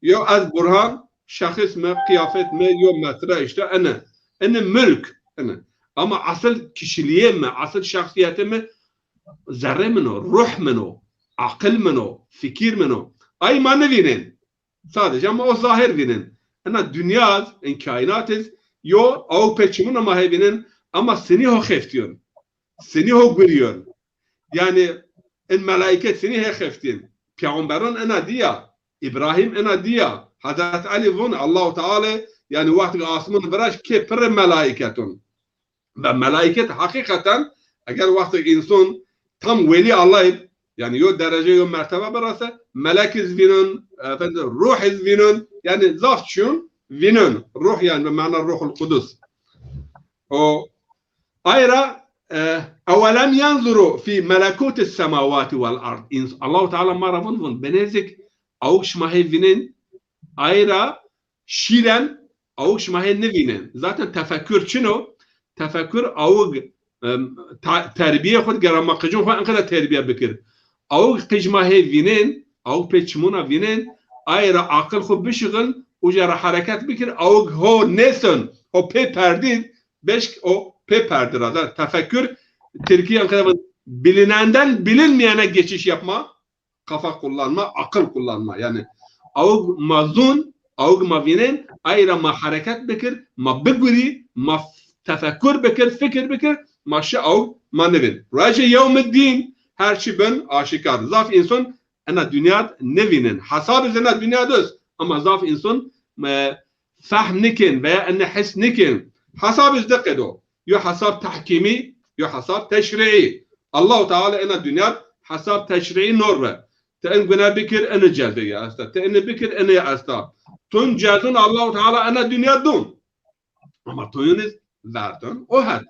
Yo ez Burhan, şexis mi, qiyafet mi, yo metre îşte ene. Ene mulk, ene. Ama asıl kişilîyê mi, asıl şexsîyetê mi zerrê min o, ruh min o, aqil min o, fikir min o. Ay ma nivînên. Sadece ma o zahir vînên. Ena dinya iz, en kaînat iz, yo, awg pê çimûn ra ma hê vînên, ama sinî ho xeftîyon. Sinî ho gurîyon. Yanî, en melaîket sinî hê xeftîyên. Peyxamberon ena dîya. Îbrahîm ena dîya. Hezret Elî vun, Allahu Teala, yanî, wextê asmûn viraşt, kê pirr ê melaîketon. Ve melaîket heqîqeten, eger wextê înson tam welî Allah ib, yanî yo derece, yo mertebe birase, melek iz vînon, efendim, ruh iz vînon, yanî zaf çîyon vînon. Ruh yanî bi mana Ruhul Qudus. O, ay ra, e, "Ewelem yenzuru fî melekutis semawati vel ard." Ins-, Allahu Teala ma ra vun, vun, binêzik awg şima hê vînên, ay ra şîren, awg şima hê nivînên. Zaten tefekkür çin o. Tefekkür awg, em, ta-, terbîyê xwu gera ma qicûn xwu enqede terbîye bikir. Awg qij ma hê vînên, awg pê çimûn ra vînên, ay ra aqil xwu bişixil, uca ra hereket bikir, awg ho nêson, ho pê perdî, beşk o pê perdî ra da. Tefekkür, Tirkî enqede bilinenden bilinmeyene geçiş yapma. Kafa kullanma, akıl kullanma. Yanî awg ma zûn, awg ma vînên, ay ra ma hereket bikir, ma bigurî, ma f-, tefekkür bikir, fikir bikir, ma şi awg ma nivîn. Ruejê yewmiddîn her çî bin aşîkar. Zaf înson ena dinya d nivînên. Hesab iz ena dinya d est, ama zaf înson, e, fehm nikên veya ene his nikên. Hesab iz di qedo. Yo hesab tehkîmî, yo hesab teşrîî. Allahu Teala ena dinya d hesab teşrîî nor ve. Ti en gune bikir, ene cezaya esta. Ti ene bikir, ene esta. Tun cezun Allahu Teala ena dinya d dun. Ama tuyun iz verdun o het.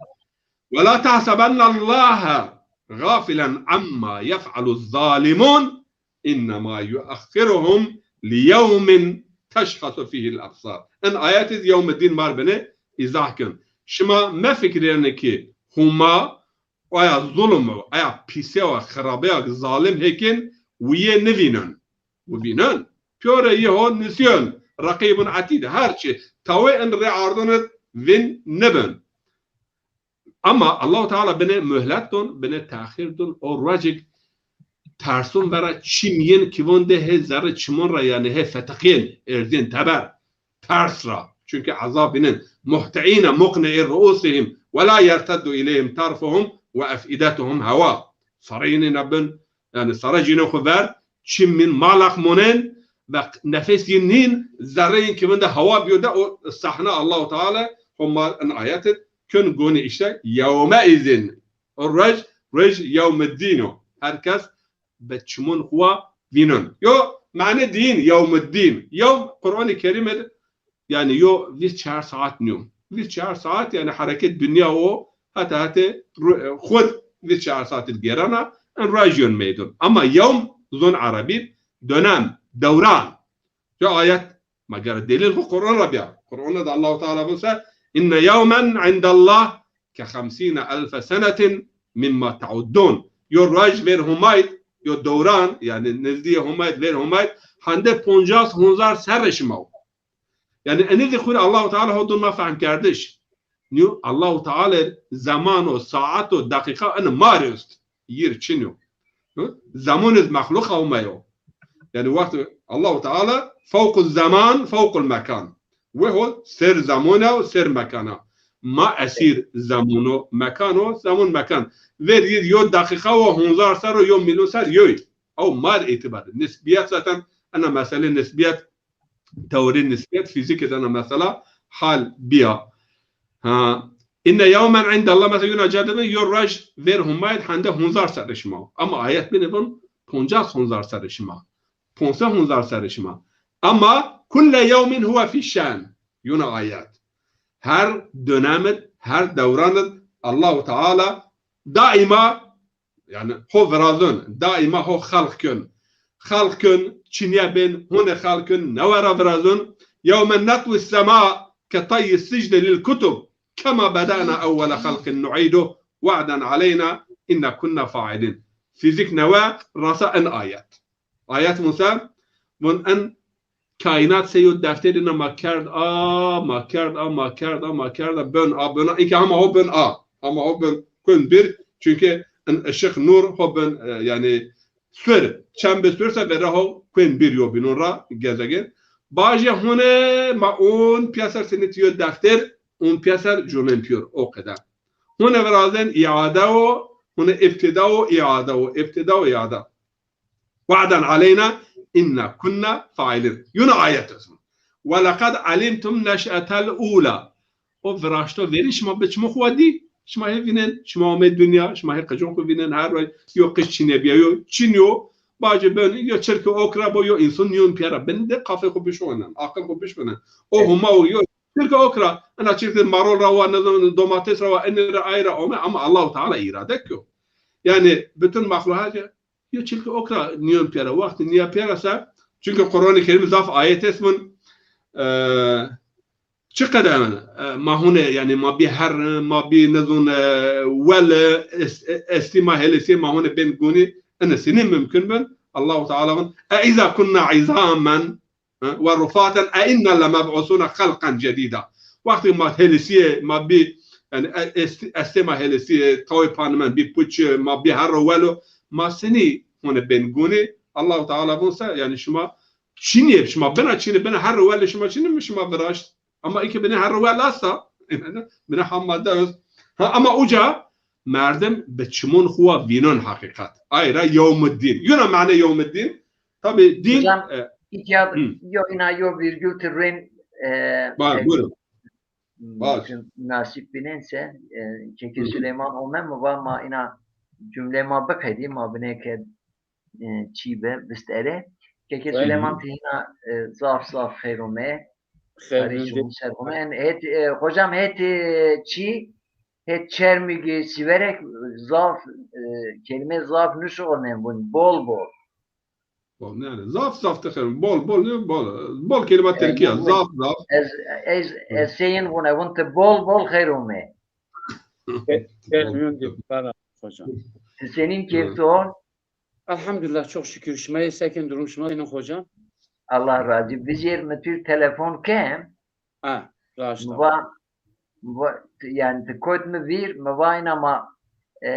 "Ve la tahsebennallaha gafilen amma yef'aluz zalimun, innema yuahhiruhum li yewmin teşhasu fihil absar." En ayet iz yewmiddîn mar bine îzah kin. Şima mefikirêne ki Huma, aya zulm o, aya pîsê o, xirabeya zalim hêkên, wi yê nivînun. Wi vînun. Pîyorê yi ho nisyon, Reqîbun Etîd, her çî. Tawê in rê ardun id vîn nibin. Ama Allahu Teala bine muhlet dun, bine tehîr dun, o ruecik tersun vera çim yên kivon de hê zerrê çimon ra, yanî hê fetiqiyên, erziyên teber. Ters ra. Çunke ezab vînên. "Muhti'îne muqni'î ru'usihim ve la yerteddu ileyhim tarfuhum ve ef'idetuhum hewa." Sareyînê na bin, yanî sare cînê xwu ver, çim mîn, malak monên ve nefes yîn nîn, zerreyên kivin de hewa bîyo de, o sahne Allahu Teala ho ma in ayet id kön gonî, îşte yewme îzin. O ruej, ruej yewmiddîn o. Her kes be çimon xwu wa vînon. Yo mane dîn, yewmiddîn. Yew Qur'anê Kerîm id, yanî yo vîst çar saat nîyo. Vîst çar saat yanî hereket dinya o, heta hetê ru-, xwud vîst çar saat id gêrena, en ruej yon meydon. Ama yewm zon erebî, dönem, dewran. Yo ayet, ma gere delîl xwu Qur'an ra bîya. Qur'an de Allahu Teala vun se, "Inne yewmen indallah ke xemsîne elfe senetin مما تعدون. Yo roj ver Humayd, yo dewran, yanî nizdîyê Humayd, ver Humayd, hende poncas hezar serrê şima wo. Yanî enî zî xwu rê Allahu Teala ho dûn ma fehmkerdiş. Nîyo Allahu Teala zeman o, saet o, deqîqa ene ma rê est. Yîr çin yo. Hı? Zemun iz mexluqa Huma yo. Yanî wext Allahu Teala fewqu zeman, fewqul mekan. Wê ho ser zemun o, ser mekan a. Ma esîr zemun o, mekan o, zemun mekan. Ver yîr yo deqîqa wo, hezar serr o, yo mîlyon serr, yoy. Ew ma rê îtîbar. Nisbîyet zaten ena mesele nisbîyet, teorî nisbîyet, fîzîk id ena mesela hal bîya. Ha. Inne yewmen indallah, mesela yuna ca de bi, yo roj ver Humayd hende hezar serrê şima. Ama ayet bîne vun poncas hezar serrê şima. Ponse hezar serrê şima. Ama kulle yewmin huve fî şen. Yuna ayet. Her dönem id, her dewran id Allahu Teala daîma, yanî ho virazon, daîma ho xelq kon. Xelq kon, çinye bên, hone xelq kon, newe ra virazon. Yewme netwî sema ke tayyi sicli lil kutub kema beda'na ewwele xelqin nu'iduh wa'den aleyna inna kunna fa'ilin. Fîzîk newe, rasa en ayet. Ayet vun se, vun en kaînat sey yo defterî na ma kerd a, ma kerd a, ma kerd a, ma kerd a, bön a, bön a. Înke hema ho bön a. Hema ho bön kuen bir. Çunke en ışık, nur ho bön, e, yanî sur. Çend bi sur se verra ho kuen bir yo bînon ra gezegên. Baje hone ma un pîyaser senî tiyo defter, un pîyaser cumen pîyor. O qeder. Hone virazen îade o, hone îbtîda o, îade o, îbtîda o, îade. Wa'den aleyna inna kunna failin. Yuna ayet esma. Ve lekad alimtum neş'etel ula. O viraşto verî şima bi çimo xwu dî. Şima hê vînen, şima omê dinya, şima hê qicon xwu vînen, her roj yo qic çinê bîya, yo çin yo, bacê ben, yo çirkê ok ra bo, yo însan nîyon pîya ra. Bin de qafê xwu bişonen, aqil xwu bişonen. O Huma o yo çirkê ok ra, ena çirkê marol ra wa, ne zon domates ra wa, enî ra ay ra ome, ama Allahu Teala îrade kyo. Yanî bütün mexluqat ya, yo çirkê ok ra nîyon pîya ra, wextî nîya pîya ra se, çunke Quranê Kerîm zaf ayet est vun, e, çi qede, e, ma hune, yanî ma bî herr, ma bî nizun, e, wel, e, es-, e, estî ma hêlisî ma hune bên gunî, ene senî mumkin bin? Allahu Teala vun, e îza kunna îzamen, e, ve rufaten, e inna lemeb'usûne xelqen cedîda. Wextî ma hêlisî, ma bî, yanî, e, est-, estê ma hêlisî, tawê panimen bî puç, ma bî herr û wel o, ma senî hune bên gunî? Allahu Teala vun se, yanî şima çinî, şima bina çinî, bina herr û welê şima çinî mi şima viraşt? Ama îke binê herr û wel esta. Binê ham madde est. Ha, ama uca merdim bi çimon xwu wa vînon heqîqet. Ay ra yewmiddîn. Yuna mane yewmiddîn. Tabî dîn, Hocam, e, iki ya, hı. Yo, ina yo virgül tirrin, e, Var, e, buyurun. Var. Mümkün, nasip binense, e, Keke Hı hı. Süleyman ome mi va ma ina cümle ma biqedî, ma binê ke e, çî bi, vist erê. Keke Süleyman, ti hîna, e, zaf zaf xeyr ome. Xeyr bimdê. Ser ome. En het, e, hocam, het, e, çî, het Çermîgî, Sîverek zaf, e, kelîme zaf nuşuxulnên vun, bol bol. Bol, yanî zaf zaf de xeyr, bol bol ne, bol. Bol kelîma Tirkî ya, zaf zaf. Ez, ez, ez seyîn vun, e, vun ti bol bol xeyr ome. Xeyr bimdê, hocam. Ti senîn keyf to? Elhamdülillah, çok şükür. Şima yê, sekin, durum şima sekin hocam? Allah razî. Vizêr mi tu telefon ken. Ha, raşt. Mi va, mi va, yanî ti kot mi vîr, mi va ina ma, e,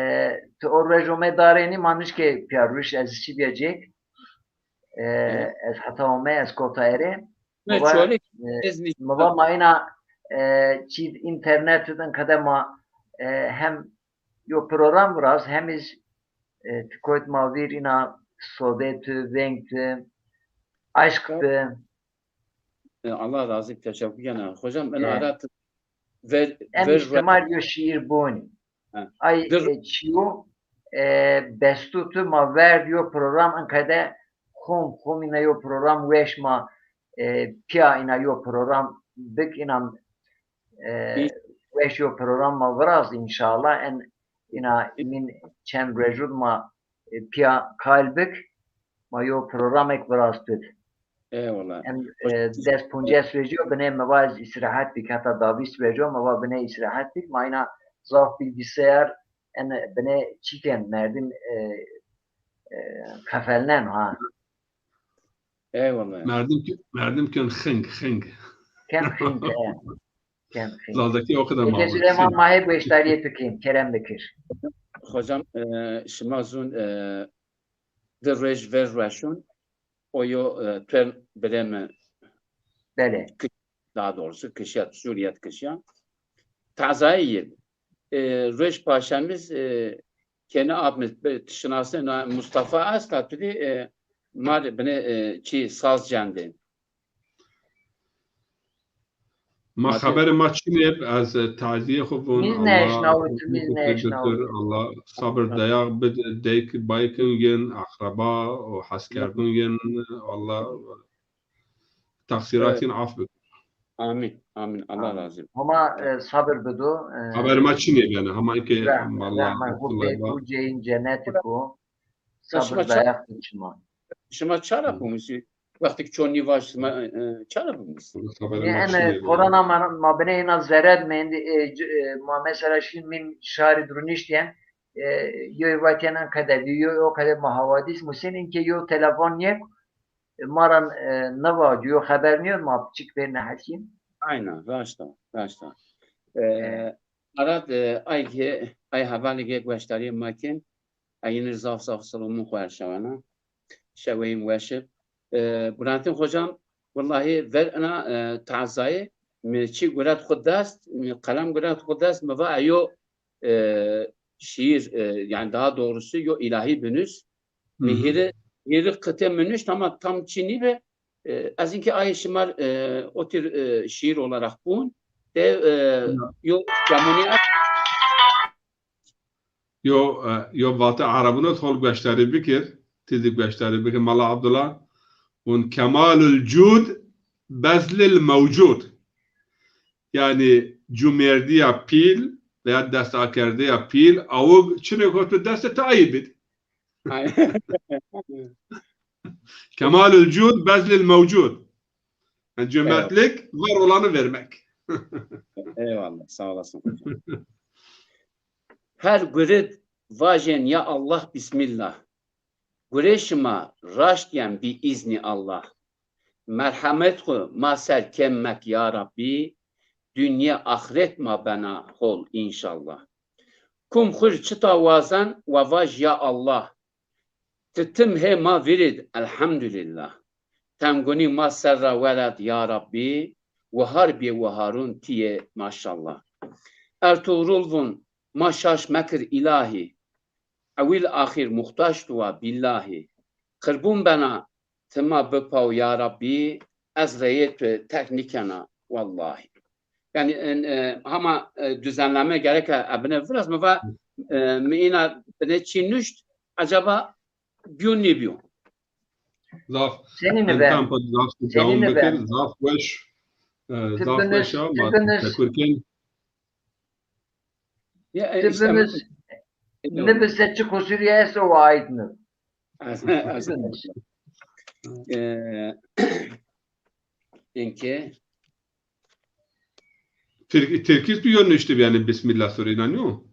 ti o roj ome darênî ma nişkê pîya rûş, ez çî diyecek. E, ez heta ome, ez kota erê. Mi va, e, mi va ma ina, e, çî înternet din qede ma, e, hem yo program viraz, hem iz, e, ti koyt ma vîr ina sohbet, veng, aşk. E, Allah razı, teşekkür ena. Hocam, ben ara ver, em ver, şima yo şiir bonî. Ha. Ay, e, çiyo, e, bestu tu ma verd yo program, in qede xum, xum ina yo program weş ma, e, pîya ina yo program bik, ina e, weş yo program ma viraz înşallah. En ina min çend rejud ma, e, pîya kal bik, ma yo programek viraz tut. Eyvallah. Em, e, des poncas rejî yo binê mi va ez îstîrahet bik, heta da vîst rejo mi va binê îstîrahet bik. Ma ina zaf bilgisayar, en bine çîken merdim e, e, qefelnen ha. Eyvallah. Merdim ki, merdim ken xing, xing. Ken xing, e. Ken xing. Zazaki o kadar Eke mağrur. Süleyman ma hê gueştariyê tu kên, kerem bikir. Hocam, e, şima zun e, di roj ver rueşun, o yo e, tuer biremi Bele. Daha doğrusu kışa, Suriye kışa. Tazayı yıl. E, roj paşemiz e, keni abimiz, şinasın Mustafa Asla tudi e, mar bine e, çi saz cendi. Ma xeberê ma çinê, ez tazîyê xo vun. Mîz neşnawit, mîz neşnawit. Allah sabir dayax bid, deyk baykin yin, akraba û heskerdun yin. Allah taksiratîn af bid. Amin, amin. Allah razı olsun. Homa e, sabir bido. E, Xeberê ma çinê yani, hama ki Rahmet, rahmet. Bu beyt bu ceyin cenneti ku. Sabir dayax çima. Şima çara bimûsî? Wextêk çonî vaş şima e, çara bimûsî? Xeberê ma çinê. Korona ma, ma binê ina zeret mendî e, ma mesela şî min şarî duruniştiyen e, yo vatyen en qede yo o qede ma hawadîs musin inke yo telefon yek e, maran e, neva yo xeber niyo ma piçik pê nehesîn. Aynen, raşta, raşta. E, Arad e, ay ki, ay hevalî ki gueştarî ma kin, Eynî zaf zaf silamun xo erşawena. Şeweyîm weşib. E, Burhanettin hocam, wellahî ver ina e, tazayê, mi çi guret xo dest, mi qelem guret xo dest, mi va eyo e, şiir, e, yani daha doğrusu yo ilahi binus. Mi hiri, hiri qite mi nuşt ama tam çi nîbi. E, ez inki ay şimar e, o tür e, şiir olarak bun. De e, yo camuni Yo, e, yo vate Erebûne hol gueştarî bikir, ti zî gueştarî bikir, Mela Abdullah. Un kemalul cud bezlil mewcud. Yani cumêrdîya pîl veya destakerdeya pîl, awig çinêko tu destê ti ayî bid. Kemalul cud bezlil mewcud. Yani cömertlik var olanı vermek. Eyvallah, sağ olasın hocam. Her gurid vajên ya Allah, bismillah. Gurê şima raşt yen bi izni Allah. Merhemet xu ma ser kem mek ya Rabbi, dünye axret ma bena hol inşallah. Kum xur çita wazen wa vaj ya Allah. Ti tim hê ma virid, elhamdulillah. Temgunî ma ser ra werad ya Rabbi, wihar bê wiharun tiyê maşallah. Ertuğrul vun ma şaş mekir îlahî. Ewîl axîr muxtaç tu wa bîllahî. Qirbûn bena ti ma bipaw ya Rabbî, ez reyê tu terk nîkena wellahî. Yani e, hama e, düzenleme gereke ebine viraz mi va e, mi îna bine çî nuşt, acaba bîyo nêbîyo? Zaf Senî nibe? Zaf dewam bikir, zaf weş. E, zaf weş a, ma teşekkür ken. Ya, e, işte, Nibise çi qusûrî esto wa ait nib. E, inke Tirk, Tirkîz tu yo nuştib yani Bismillah surî naniyo?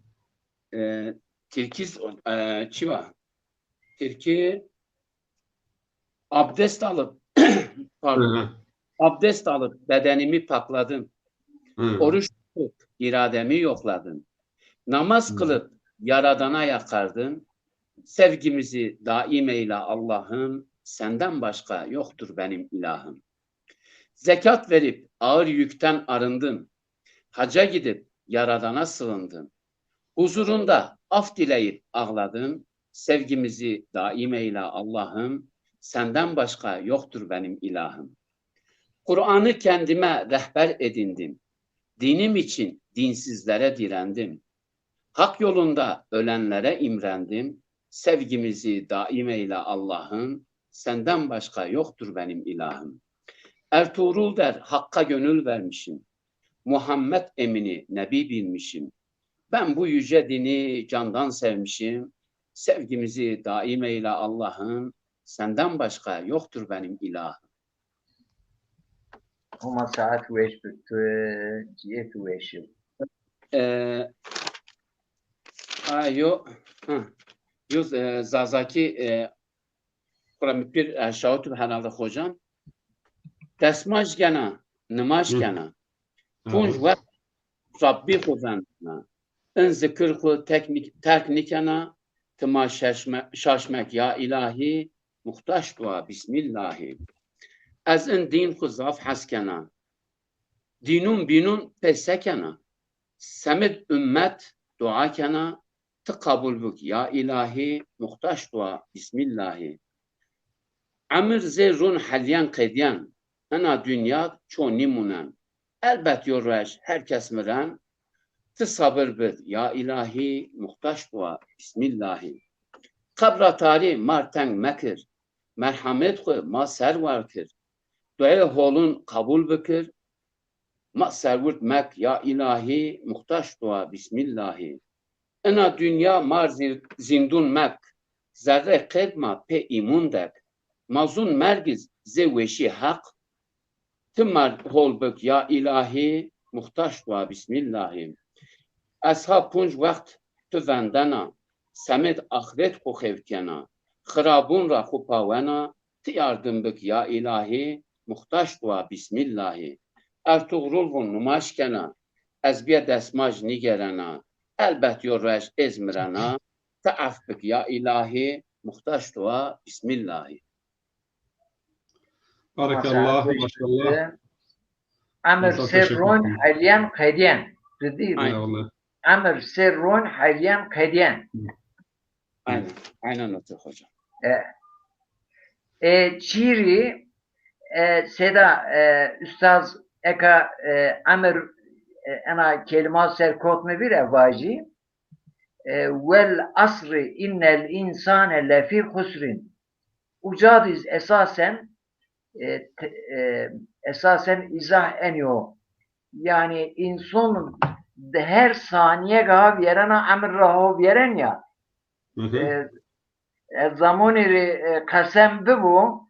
E, Tirkîz e, çi va? Tirkî Abdest alıp, pardon, abdest alıp bedenimi pakladım. Oruç tutup irademi yokladım. Namaz kılıp Yaradan'a yakardım. Sevgimizi daim eyle Allah'ım, senden başka yoktur benim ilahım. Zekat verip ağır yükten arındım. Haca gidip Yaradan'a sığındım. Huzurunda af dileyip ağladım. Sevgimizi daim eyle Allah'ım, senden başka yoktur benim ilahım. Kur'an'ı kendime rehber edindim. Dinim için dinsizlere direndim. Hak yolunda ölenlere imrendim. Sevgimizi daim eyle Allah'ım, senden başka yoktur benim ilahım. Ertuğrul der, Hakk'a gönül vermişim. Muhammed Emin'i Nebi bilmişim. Ben bu yüce dini candan sevmişim. Sevgimizi daim eyle Allah'ım, senden başka yoktur benim ilahım. Homa saet weş bi tu, ciyê tu weş o. E, Ha, yo, ha. Yo, e, Zazakî, e, xura mi pir, e, şawit bi herhalde hocam. Desmaj kena, nimaj kena. Punc wext Rabbî xwu vendena. In zikir xwu tek nî-, terk nîkena, ti ma şaşme-, şaşmek ya îlahî, muxtaş dua, bismîllahî. Ez in dîn xwu zaf hes kena. Dînûn bînûn pê se kena? Semid ummet dua kena, ti qebul bik ya îlahî, muxtaş dua, bismîllahî. Emir zê rûn helyen qedyen, ena dinya ço nîmûnen. Elbet yo ruej her kes miren, ti sabir bid ya îlahî, muxtaş dua, bismîllahî. Qebra tarî mar teng mekir, merhamet xwu ma ser war kir. Duayê holûn qebul bikir, ma serwird mek ya îlahî, muxtaş dua, bismîllahî. Ina dinya mar zî-, zîndûn mek, zerrey qed ma pê îmûn dek. Ma zûn mergiz zê weşî Heq, ti ma hol bik ya îlahî, muxtaş dua, bismîllahî. Ez ha punc wext ti vendena, semêd axret xwu xew kena, xirabûn ra xwu pawena, ti yardim bik ya îlahî, muxtaş dua, bismîllahî. Ertugrul vûn nimaj kena, ez bîya desmaj nîgerena, elbet yo ruej ez mirena, ti ef bik ya îlahî, muxtaş dua, bismîllahî. Barekallah, maşallah. Emir ser ron helyen qedyen. Ciddi. Eyvallah. Emir ser ron helyen qedyen. Aynen, aynen otur hocam. E, e, çîrî, e, Seda, e, ustaz eka, e, emir, e, ena kelîma ser kot mi vîr e vajî. E, "Vel asri innel insane lefî husrin." Uca diz esasen, e, te-, e, esasen îzah enyo. Yanî înson di her sanîye ga vîyerena emir ra ho vîyeren ya. Hı hı. E, e, zamonî rê, e, qesem bibo,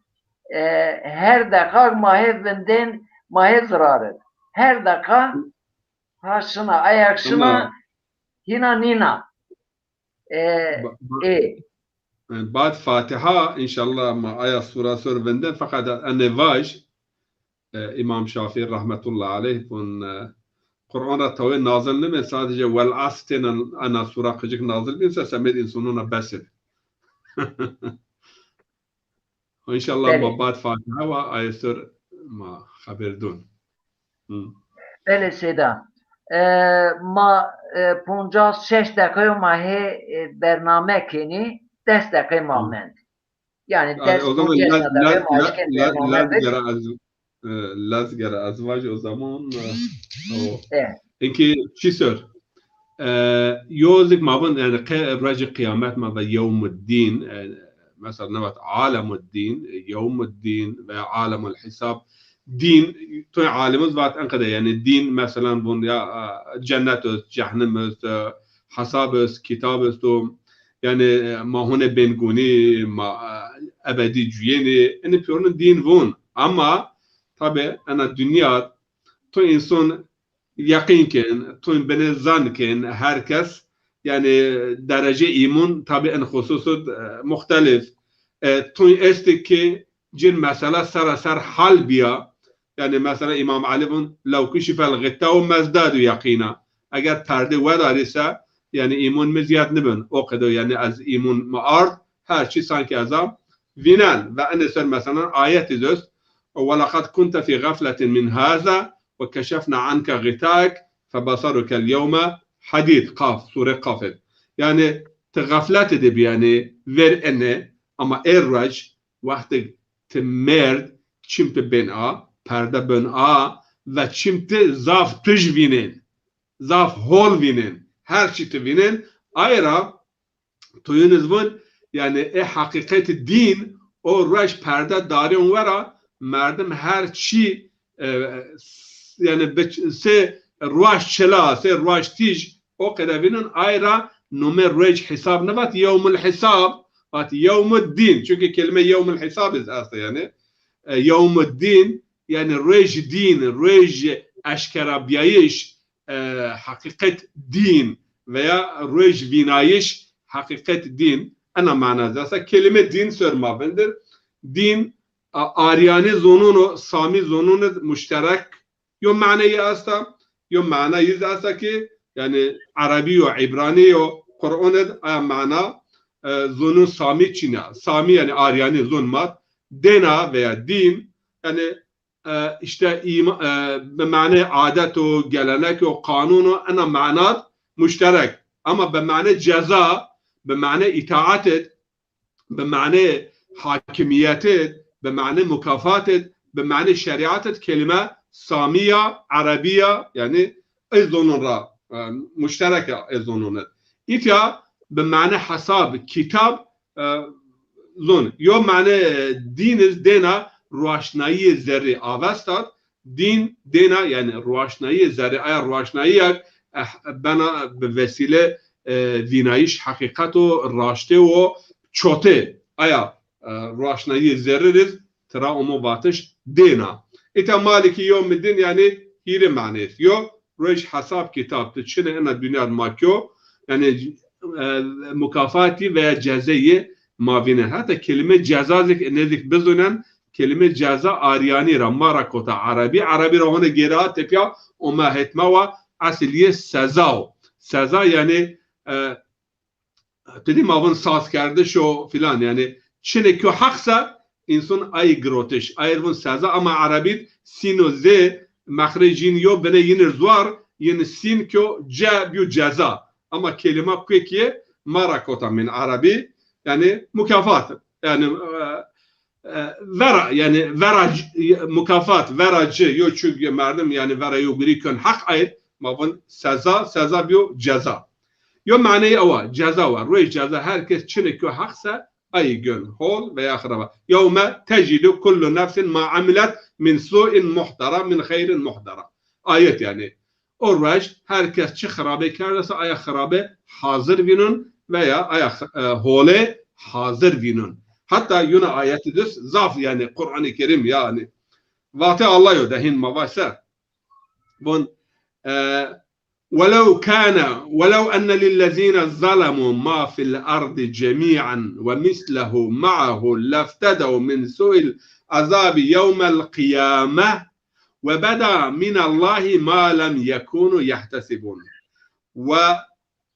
e, her deqa ma hê vindên, ma hê zirarit. Her deqa ha şina, ayak şina, hîna nîna. E, ba-, ba-, ê. E, bad Fatiha, înşallah ma aya sura ser vindên, feqet enê vaj, e, Îmam Şafîî rahmetullah aleyh vûn, e, Quran ra tawê nazil nibên, sadece wel asr têna ena sura qicik nazil bîn se semêd însanûn ra bes ib. Înşallah ma bad Fatiha wa ayê ser ma xeber dûn. Hı. Belê Seyda. E, ma, e, poncas şeş deqeyo ma hê, e, bername kenî, des deqey ma mend. Yanî des poncas deqey ma eşkên bername bik. Laz gere ez, e, laz gere ez vajî o zaman, e, o. E. Inkî çi ser? E, yo zik ma vin, yanî qe-, ruecê qiyamet ma ve yewmuddîn, e, mesela nevat alemuddîn, e, yewmuddîn veya alemul hisab. Dîn, toy alimuz vat enqede, yanî dîn, meselan, vun ya, e, cennet est, cehnim est, e, hesab est, kitab est, o, yanî, e, ma hune bên gunî, ma, e, ebedî cuyênî, ini piyorun dîn vun. Ama, tabi, ena dinya, to însan yeqîn kên, toyn binê zan kên, her kes, yanî, derecê îmun, tabi, in xusus id, e, muxtelif. E, toyn estî ki cin mesela seraser hal bîya. Yanî, mesela Îmam Elî vun, "Lew kuşifel xittau mezdadu yeqîna." Eger perde wedarî se, yanî îmun mi zîyad nibin. O qede, yanî ez îmun mi ard, her çî sanki ez a vînen. Ve inê ser, mesela, ayet iz est, "Welaqad kunte fî xefletin min haza ve keşefna anke xitaek febesarukel yewme hadîd." Qaf, sure Qaf id. Yanî, ti xeflet id bî, yanî, ver inê, ama ê ruec, wextê ti merd, çim ti bên a, perde bên a, ve çim ti zaf tij vînên, zaf hol vînên, her çî ti vînên, ay ra toyun iz vun, yanî, ê heqîqetî dîn, o ruej perde darîyon wera, merdim her çî, e, s-, yanî, bi ç-, sê ruej çila, sê ruej tîj, o qede vînun, ay ra numê ruej hesab nivat, yewmul hesab, vat yewmud dîn. Çunkî kelîme yewmul hesab iz esta, yanî, e, yewmud dîn, yanî ruej dîn, ruej eşkerabîyayîş, e, heqîqet dîn, veya ruej vînayîş, heqîqet, dîn, ena mana zî esta. Kelîme dîn ser ma vindir. Dîn, a-, aryanî zonûn û samî zonûn id muşterek yo maneyî esta, yo maneyî zî esta ki, yanî erebî yo, îbranî yo, Qur'an id aya mana, e, zonûn samî çin a. Samî yanî aryanî zon ma dêna veya dîn, yanî e, îşte îma-, e, bi manê adet û gelenek û qanûn û ena manat muşterek. Ama bi manê ceza, bi manê îtaat id, bi manê hakimiyet id, bi manê mukafat id, bi manê şerîat id kelîme samî ya, erebî ya, yanî ê zonûn ra, e, muşterek a ê zonûn id. Îtya bi manê hesab, kitab, e, zon. Yo mane dîn iz dêna roşnayîyê zerrî Avestat, dîn dêna, yanî roşnayîyê zerrî, aya roşnayîyak, eh, bena bi vesîle, e, vînayîş heqîqet û raştê û çotê. Aya, e, roşnayîyê zerrî riz tira omo vatiş dêna. Îta Maliki yewmiddîn, yanî hîrê maneyê. Yo, ruej hesab kitab, ti çinê ena dinya ma kyo, yanî, e, mukafatî veya cezeyê ma vînên. Heta kelîme ceza zik, nêzik bizûnen, kelîme ceza aryanî ra, ma ra kota erebî, erebî ra hone gêra tepya ome hetma wa, esil yê seza o. Seza yanî, e, ti dî ma vûn sazkerdiş o filan, yanî çinê kyo heq se, însan ayî girotiş, ayî vûn seza, ama erebî sîn û zê mexrecîn yo, binê yin ir zuar, yin sîn kyo ce bîyo ceza. Ama kelîma kuekîye ma ra kota min erebî, yanî mukafat. Yanî, e, e, vera, yanî vera c-, mukafat, vera ci, yo çu merdim, yanî vera yo gurî kön heq ayîr, ma vûn seza, seza bîyo ceza. Yo maneyê ew a, ceza wa, ruej ceza her kes çinê kyo heq se, ayî gön, hol veya xiraba. Yewme tecidu kullu nefsin ma amilet min su'in muhdera, min xeyrin muhdera. Ayet yanî. O ruej her kes çi xirabê kerdese, aya xirabê hazir vînun veya aya, e, holê hazir vînun. Hatta yuna ayeti düz zaf, yanî Qur'an-ı Kerim, yanî. Vatê Allah yo de hîn ma vay se. Vûn, e, ولو كان، ولو أن للذين ظلموا ما في الأرض جميعا ومثله معه لافتدوا من سوء العذاب يوم القيامة وبدا من الله ما لم يكونوا يحتسبون.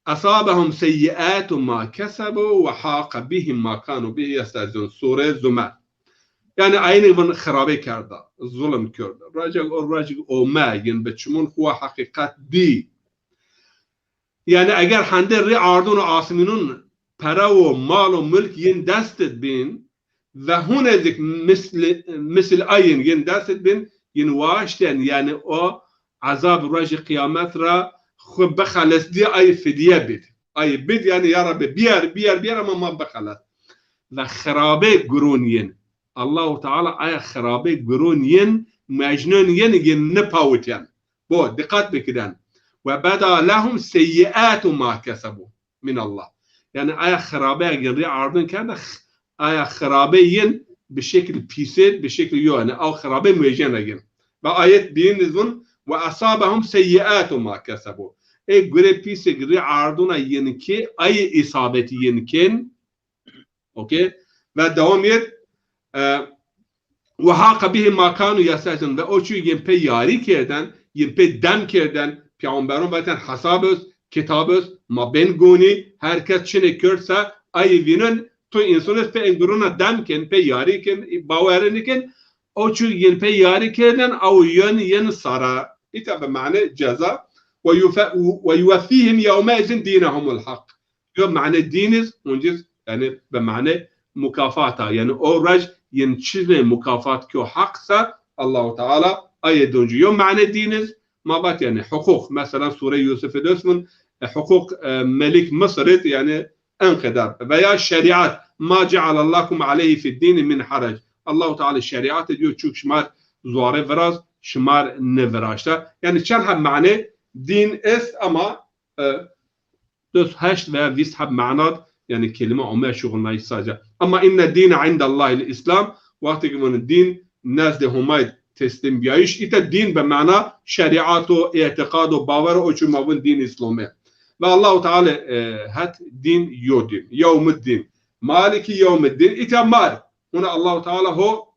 وأصابهم سيئات ما كسبوا وحاق بهم ما كانوا به يستهزئون. Sure Zumer. Yanî aynî vûn xirabê kerda, zulm kerda. Rajek o, rajek ome, yin bi çimûn xwu heqîqet dî. Yanî eger hende rî ardûn û asmînûn pere û mal û mulk yin dest id bîn, ve hûn ez ik misli, misil ayin yin dest id bîn, yin waşten, yanî o ezab rojê qîyamet ra xwu bixeles dî, ay fidye bid. Ay bid, yanî ya Rabbi, bîyer, bîyer, bîyer ama ma bixeles. Ve xirabê gurûn yin. Allahu Teala aya xirabê gurûn yin, mecnûn yin, yin nipawityen. Bo, diqat bikiden. Ve beda lehum seyyiatu ma kesebu min Allah. Yanî aya xirabe yin rî ardin kerde, x-, aya xirabe yin bi şekil pîsê, bi şekil yo, yanî aw xirabe muecene yin. Ve ayet bîn zun, ve asabahum seyyiatu ma kesebu. Ê gure pîsê rî arduna yin ki, ay isabeti yin kin, Okey? Ve dewam yet, e, ve haqa bihim ma kanu yestehziun. Ve o çî yin pê yarî kerden, yin pê dem kerden, peyxamberon vaten hesab öz, kitab öz, ma bên gonî, her kes çinê kerd se, ayî vînun, tu însan ez pê enguruna dem ken, pê yarî ken, bawer niken, o çî yin pê yarî kerden, aw yön yin sara. Îta bi mane ceza. Ve yufe-, ve yuveffihim yevme izin dînehumul hak. Yo mane dîn iz, unciz, yanî bi mane mukafata. Yanî o rej yin çinê mukafat kyo heq se, Allahu Teala aye doncu. Yo mane dîn iz, ma vat yanî huquq. Mesela Sure Yusuf id osmun, e, huquq, e, melik Mısır id, yanî en qeder. Veya şerîat. Ma cealallahu aleyhi fid dîni min harec. Allahu Teala şerîat id yo çuk şimar zuare viraz, şimar niviraşta. Yanî çend heb mane dîn est ama, e, Düz heşt veya vîst heb manad, yanî kelîme ome şuxulnayîş sace. Ama inne dîne indallahil Îslam, wextê ki vûn dîn nezdê Homay teslîm bîyayîş, îte dîn bi mana şerîat o, îtîqad o, bawer o, o çî ma vûn dîn Îslomî. Ve Allahu Teala, e, het dîn yo dîn. Yewmiddîn. Maliki yewmiddîn. Îta mar. Huna Allahu Teala ho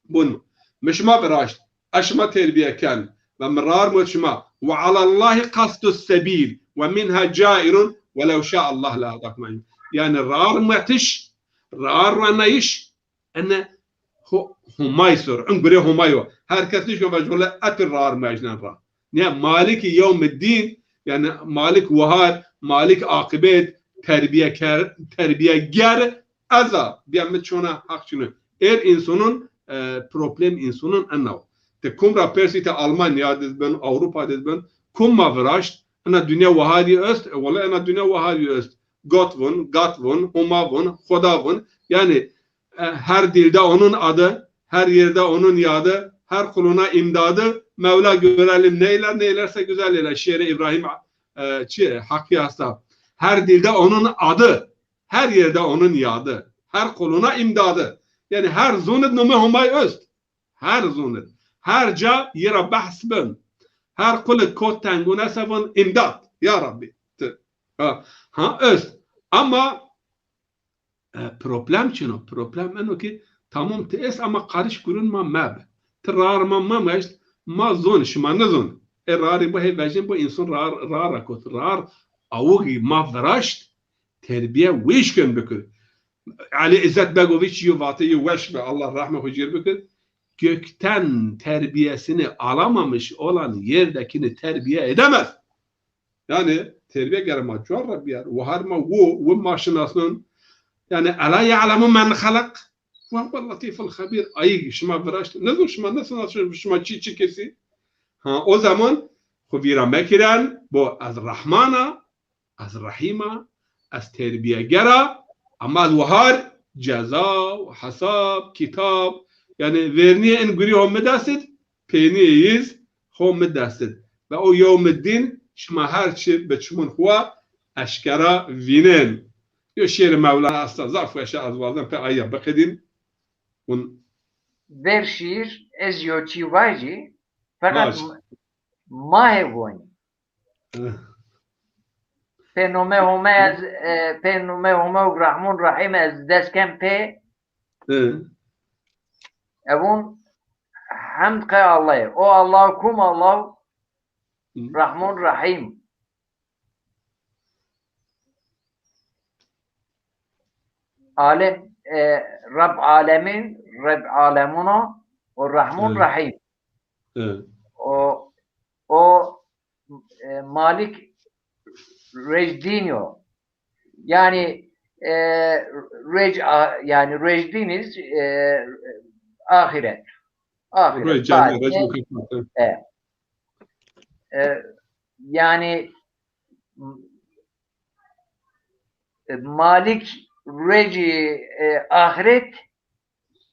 bun. Mi şima viraşt. Ez şima terbiye ken. Ve mi rar mut şima. Ve alallahi qasdus sebil. Ve minha cairun. Ve lew şa'Allah la hedaküm ecmaîn. Yani rar mutiş, rar ranayış, ene ho-, Homay sor. En gure Homay o. Her kes nişko ve jole eti rar mecnen ra. Ne Malik yewmiddin, yani Malik wahar, Malik akibet, terbiyeker, terbiyeger, eza. Biya mi çona hak çino. Er insanın, e, problem insanın ena o. Te kum ra persî te Almanya diz bin, Avrupa diz bin, kum ma viraşt, ena dünya wahar yi öst, e, wala ena dünya wahar yi öst. Gott vun, Gatt vun, Homa vun, Xoda vun. Yani, e, her dilde onun adı, her yerde onun yadı, her kuluna imdadı. Mevla görelim neyler, neylerse güzel eyler. Şiiri İbrahim, e, çi, Hakkı Hasta. Her dilde onun adı, her yerde onun yadı, her kuluna imdadı. Yani her zunid nome Homay öst. Her zunid. Her ca yi ra behs bin. Her qulik kot tengune se vun imdat. Ya Rabbi. Ti. Ha, ha, öst. Ama, e, problem çin o? Problem eno ki tamam ti est ama qarîş gurun ma meb. Ti rar ma memeşt, ma zon, şima nizon. E rarî bu hey vejin bu insan rar, rar kot. Rar awugi ma viraşt, terbiye wîşkin bikir. Ali İzzet Begoviç yo vate yo weş be, Allah rahme xo cir bikir. Gökten terbiyesini alamamış olan yerdekini terbiye edemez. Yani terbiye gere ma cuar ra biyar. Wahar ma wo, wo ma şinasnon. Yani ela ya'lemu men halak ve huvel latiful habir. Ayı şima viraşt. Ne zor şima, ne sanat şima çi çi kesi? Ha, o zaman xo vîra mekiren, bo ez Rahmana, ez Rehîma, ez terbiyegera, ama ez wahar ceza, hesab, kitab, yani vernîye in gurî ho mi dest id, peynîye yiz ho mi dest id. Ve o yewmiddîn şima her çi bi çimun xwa eşkera vînen. Yo şiirê Mevlana esta zaf weş a, ez wazen pê ayî ya biqedîn. Un Ver şiir ez yo çî vajî, feqet Vaj. ma-, mahê vonî. Pê nome Home ez, e, pê nome Home û Rahmon Rahîm ez dest ken pê. Hı. Evon hemd qe Allah'e. O Allah kum Allah Hı. Rahmon Rahîm. Alem, e, Reb Alemin, Reb Alemuno, o Rahmon Hı. Rahîm. Hı. O, o, e, Malik Recdînyo. Yani, e, rec-, a-, yani Recdîniz, e, ahiret. Ahiret, Rec, yani, tarih. Rec mukaffatı. E, e, yani, e, Malik Recî, e, ahiret,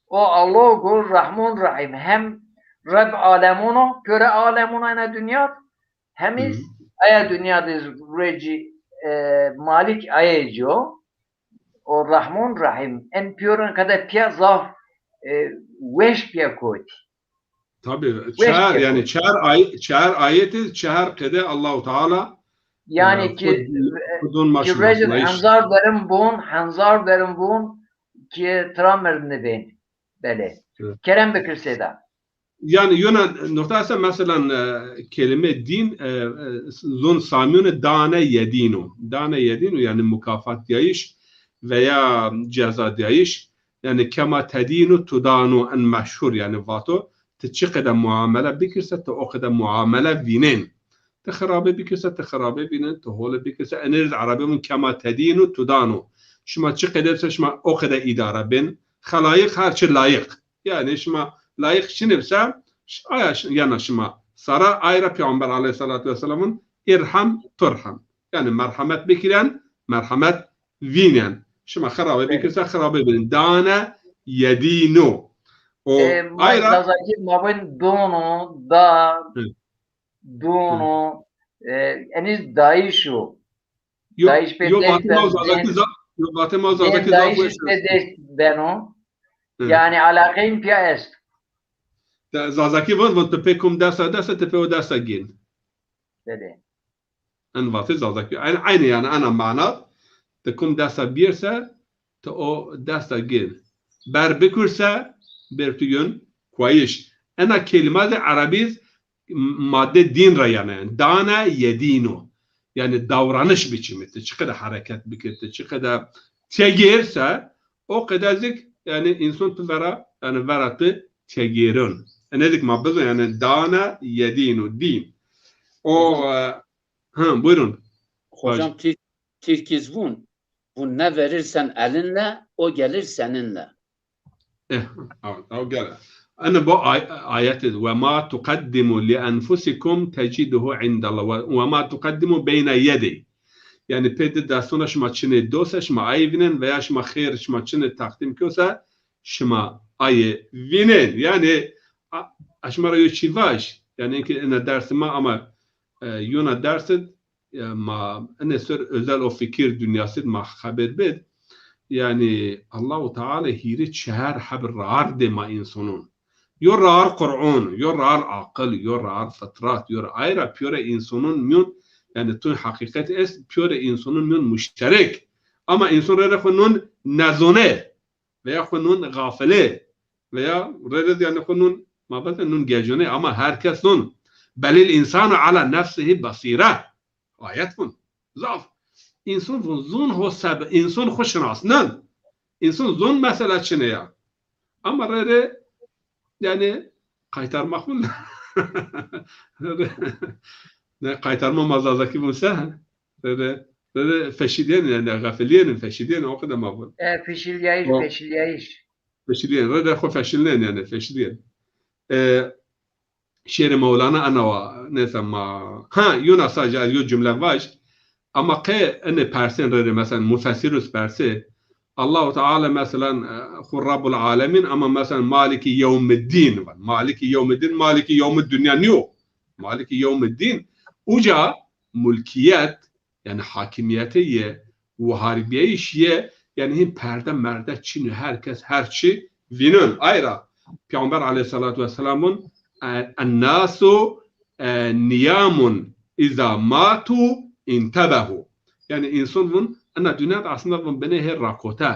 o Allah go Rahmon Rahîm, hem Reb Alemuno, pöre Alemuno ena dünya, hem iz Hı. aya dünya diz Recî, e, Malik ayê co, o Rahmon Rahîm, en piorin qede pia zaf, e, weş pia koti. Tabii, weş çar, pia yani koti. Çar ay-, çar ayet iz, çar qede Allahu Teala, Yani e, ki, xud-, e, xudun ki maşallah, Recî henzar derin bun, henzar derin bun ki tira mird nibên. Belê. Evet. Kerem bikir Seyda. Yani yöne nokta ise mesela, e, kelime din, e, e, zon Samiyon'e dane yedino. Dane yedino yani mukafat diyayış veya ceza diyayış. Yani kema tedinu tudanu en meşhur yani vato. Ti çi qede muamele bikirse ti o qede muamele vînen. Ti xirabe bikirse ti xirabe vînen, ti hole bikirse. Enê iz Erebê vun kema tedinu tudanu. Şima çi qede bise şima o qede îdare bên. Xelayiq her çi layiq. Yani şima layık çinibse, ş-, aya ş-, yana şima sara, ayra Peygamber aleyhissalatu vesselamın irham turham. Yani merhamet bikiren, merhamet vinen. Şima xirabe Evet. bikirse xirabe binin. Dane yedino. O E, ma ayra Zazakî ma bin dono, da, Hı. dono, e, eniz dayişo. Yo, Dayış pê yo dest vatê ma ben, Zazakî ben, za-, yo vatê ma ben Zazakî zaf dayış weş pê est. Dest beno. Hı. Yani alaqeyn pia est. De Zazakî vun, vun ti pê kum desta desta, ti pê o desta gên. Belê. En vatê Zazakî. Eyn, eynî yanî ena mana. Ti kum desta bîyerse, ti o desta gên. Ber bikurse, ber tu yön kuayîş. Ena kelîma zî erebî z-, m-, madde dîn ra yanî. Dane yedînu. Yanî davranış biçimi. Ti çiqede hereket bikir, ti çiqede tegêrse, o qede zik, yanî însan tu vera, yanî vera tu tegêrun. Ene zik ma bizon, yanî dane yedînu, dîn. O, e, hı, buyurun. Hocam, Tirk-, Tirkiz vun, vun ne verirsen elinle, o gelir seninle. Eh, tamam, tamam, gel. Ene bu ay-, ayet id, "Ve ma tuqaddimu li enfusikum teciduhu indallah, ve, ve ma tuqaddimu beyne yedey." Yanî pê di destona şima çinê do se, şima ay vînen veya şima xêr şima çinê teqdîm kyo se, şima ay vînen. Yanî a, a şima ra yo çî vaj. Yanî ki ena dersê ma ama, e, yona ders id, e, ma ene ser özel o fikir dünyası ma xeber bid. Yanî Allahu Teala hîrê çehar heb rar dê ma însanun. Yo rar Qur'an, yo rar aqil, yo rar fitrat, yo ra-, ay ra piyore însanun miyun, yanî tun haqiqet est, piyore însanun miyun muşterek. Ama însan rere xo nun nezone veya xo nun gafile veya rere yanî xo nun mabete nun gecone ama her kes nun. Belil insanu ala nefsihi basire. Ayet vun. Zaf. Însan vun zun ho seb-, însan xo şinasnen. Însan zun mesela çine ya. Ama rere yanî qaytarmak vun. Ne qaytarma ma Zazakî vun se. Rere, rere feşilîyenin yanî, xefilîyenin, feşilîyenin, o qede ma vun. E, feşilîyayîş, o feşilîyayîş. Feşilîyen, rere xo feşilnen yanî, feşilîyen. E, şêrê Mewlana ena wa, neyse ma. Ha, yona sadece ez yo cümle vaj. Ama qe ene persên rere, mesela mufessirus persê. Allahu Teala mesela, e, xu Rabbul Alemin ama mesela Maliki Yewmiddin van. Maliki Yewmiddin, Maliki Yewmid Dünya niyo. Maliki Yewmiddin. Uca mulkiyet, yanî hakimiyete ye, waharbiyayîş ye, yanî hin perde merde çin, her kes her çi vînun. Ay ra Peyxamber aleyhissalatu vesselam vun, e, "Ennasu, e, niyamun iza matu intebehu." Yanî însan vun, ena dinya de aslında vun binê hê rakote.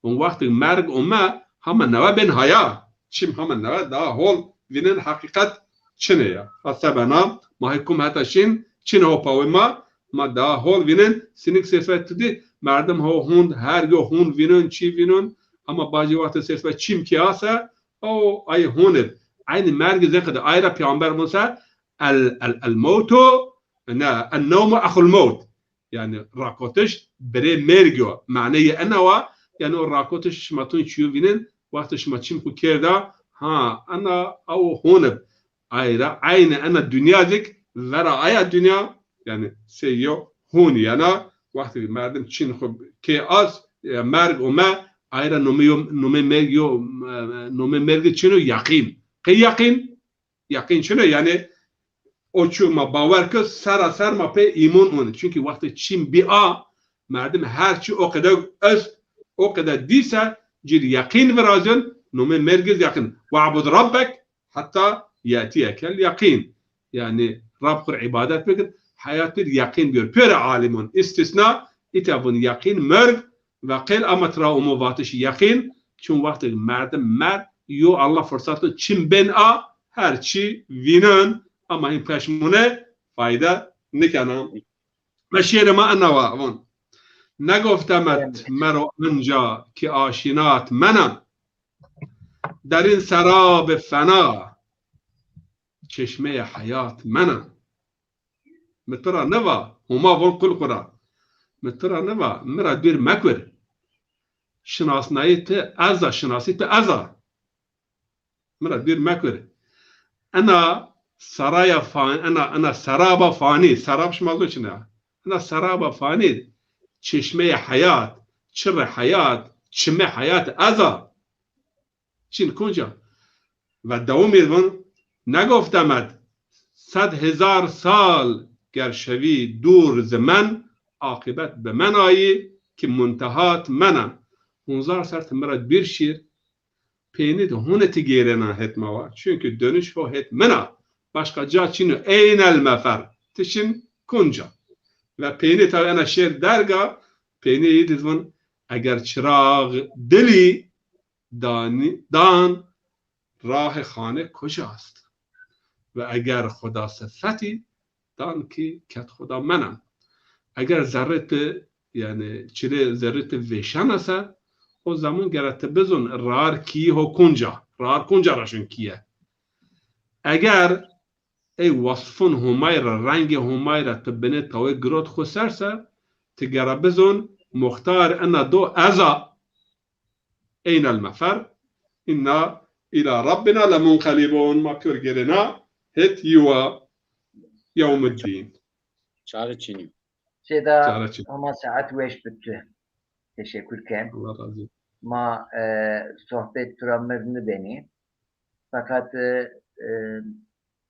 Vun wextê merg ome, hama newe bên haya. Çim hama newe daha hol vînen haqiqet çine ya. Ha sebena, ma hê kum heta şin, çin ho pawê ma, ma daha hol vînen, sinik sêfet tu dî, merdim ho hund, her yo hund vînen, çi vînen, ama bacî wextê sêfet çim ki ase, o ay hon ib. Eynî merg zêqide, ay ra peyxamber vun se, el, el, el mewtu, ne, en newmu exul mewt. Yanî rakotiş birê merg o. Maneyê ena wa, yanî o rakotiş şima tun çiyo vînen, wextê şima çim xu kerda, ha, ena aw hon ib. Ay ra eynî ena dinya zik, vera aya dinya, yanî sey yo hon yena, wextê merdim çin xu kê az, e, merg ome, ay ra nomê yo, nomê merg yo, e, nomê merg çin o yaqîn. Qey yaqîn? Yaqîn çin o, yanî o çi ma bawer kir, seraser ma pê îmon on. Çunkî wextê çim bî a, merdim her çi o qede est, o qede dî se, cir yaqîn virazin, nomê merg iz yaqîn. "We'bud rabbek hetta yetiyekel yaqîn." Yanî Rab xu rê îbadet bikir, heyat bir yaqîn biyor. Piyore alimon, îstîsna, îta vun yaqîn merg, ve qêl ama tira omo vatiş yaqîn, çun wextê merdim mer, yo Allah fırsatı çim ben a, her çi vînen, ama hin peşmune fayda nikena. Ve şêrê ma ena wa vun. Negoftemet mero anca ki aşinat mena. Derin serabê fena, çeşmeyê heyat mena. Mi ti ra niva, Homa von qul xu ra. Mi ti ra niva, mi ra dûr mekur. Şinasnayê ti ez a, şinasî ti ez a. Mi ra dûr mekur. Ena seraya fan-, ena, ena seraba fanî, serab şima zon çine ya. Ena seraba fanî, çeşmeyê heyat, çirê heyat, çimê heyat ez a. Çin konca. Ve dewamî vun, negoftemet, sed hezar sal ger şevî dûr zi men, aqibet bi men ayî ki muntehat mena. Hunzar ser ti mi ra dûr şîr, peynî de hune ti gêrena het ma wa. Çunkî dönüş ho het min a. Başka ca çin o. Eynel mefer. Ti çin kunca. Ve peynê taw ena şêr derga, peynê yi diz vun, eger çırağ dili dani, dan, rah-ı khane kocast? Ve eger Xuda sifeti dan ki ket Xuda menan. Eger zerrê ti, yani çirê zerrê ti vêşena se, o zaman gere ti bizun rar kî ho kunca, rar kunca ra şun kîye. Eger ey wasfun Homay ra, rengê Homay ra ti binê tawê girot xwu ser se, ti gere bizun muxtar ena do eza, eynel mefer, inna ila Rabbina lemunqelibun. Ma pîyor gêrena het yiwa yewmiddîn. Çare çinî. Sêda, Çare çinî. Homa saet weş bi tu. Teşekkür ken. Allah razı olsun. Ma, e, sohbet tu ra mir nibenî. Fakat, e, e,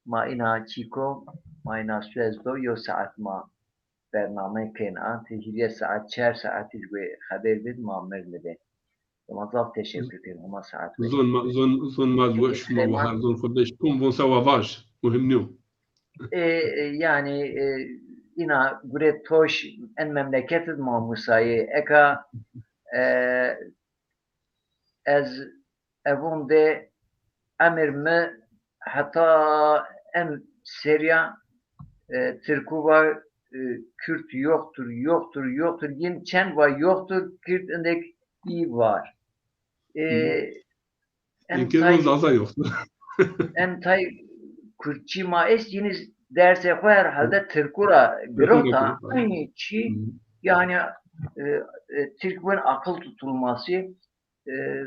ma ina çîko, ma ina suez do, yo saet ma bername kên a, ti hîrê saet, çer saet jî wê xeber bid, ma mir nibê. Ma zaf teşekkür ken, Homa saet weş. Zon ma, zon, zon ma, Peki, weş ma, Süleyman? Wahar zon xo deş kum, von se wa vaj, muhim niyo. E, e, yani, e, ina gure toş en memleket id ma musayê eka, e, ez evon de emir mi heta en serya, e, Tirku va, e, Kürt yoktur, yoktur, yoktur. Yin çend va yoktur, Kürt indek iyi var. E, Hı. En Ülkede tay, Zaza yoktur. En tay Kürtçi ma est, yine derse xo herhalde Tirku ra girota. Aynı çi, yani, e, e, Tirk bun akıl tutulması, e,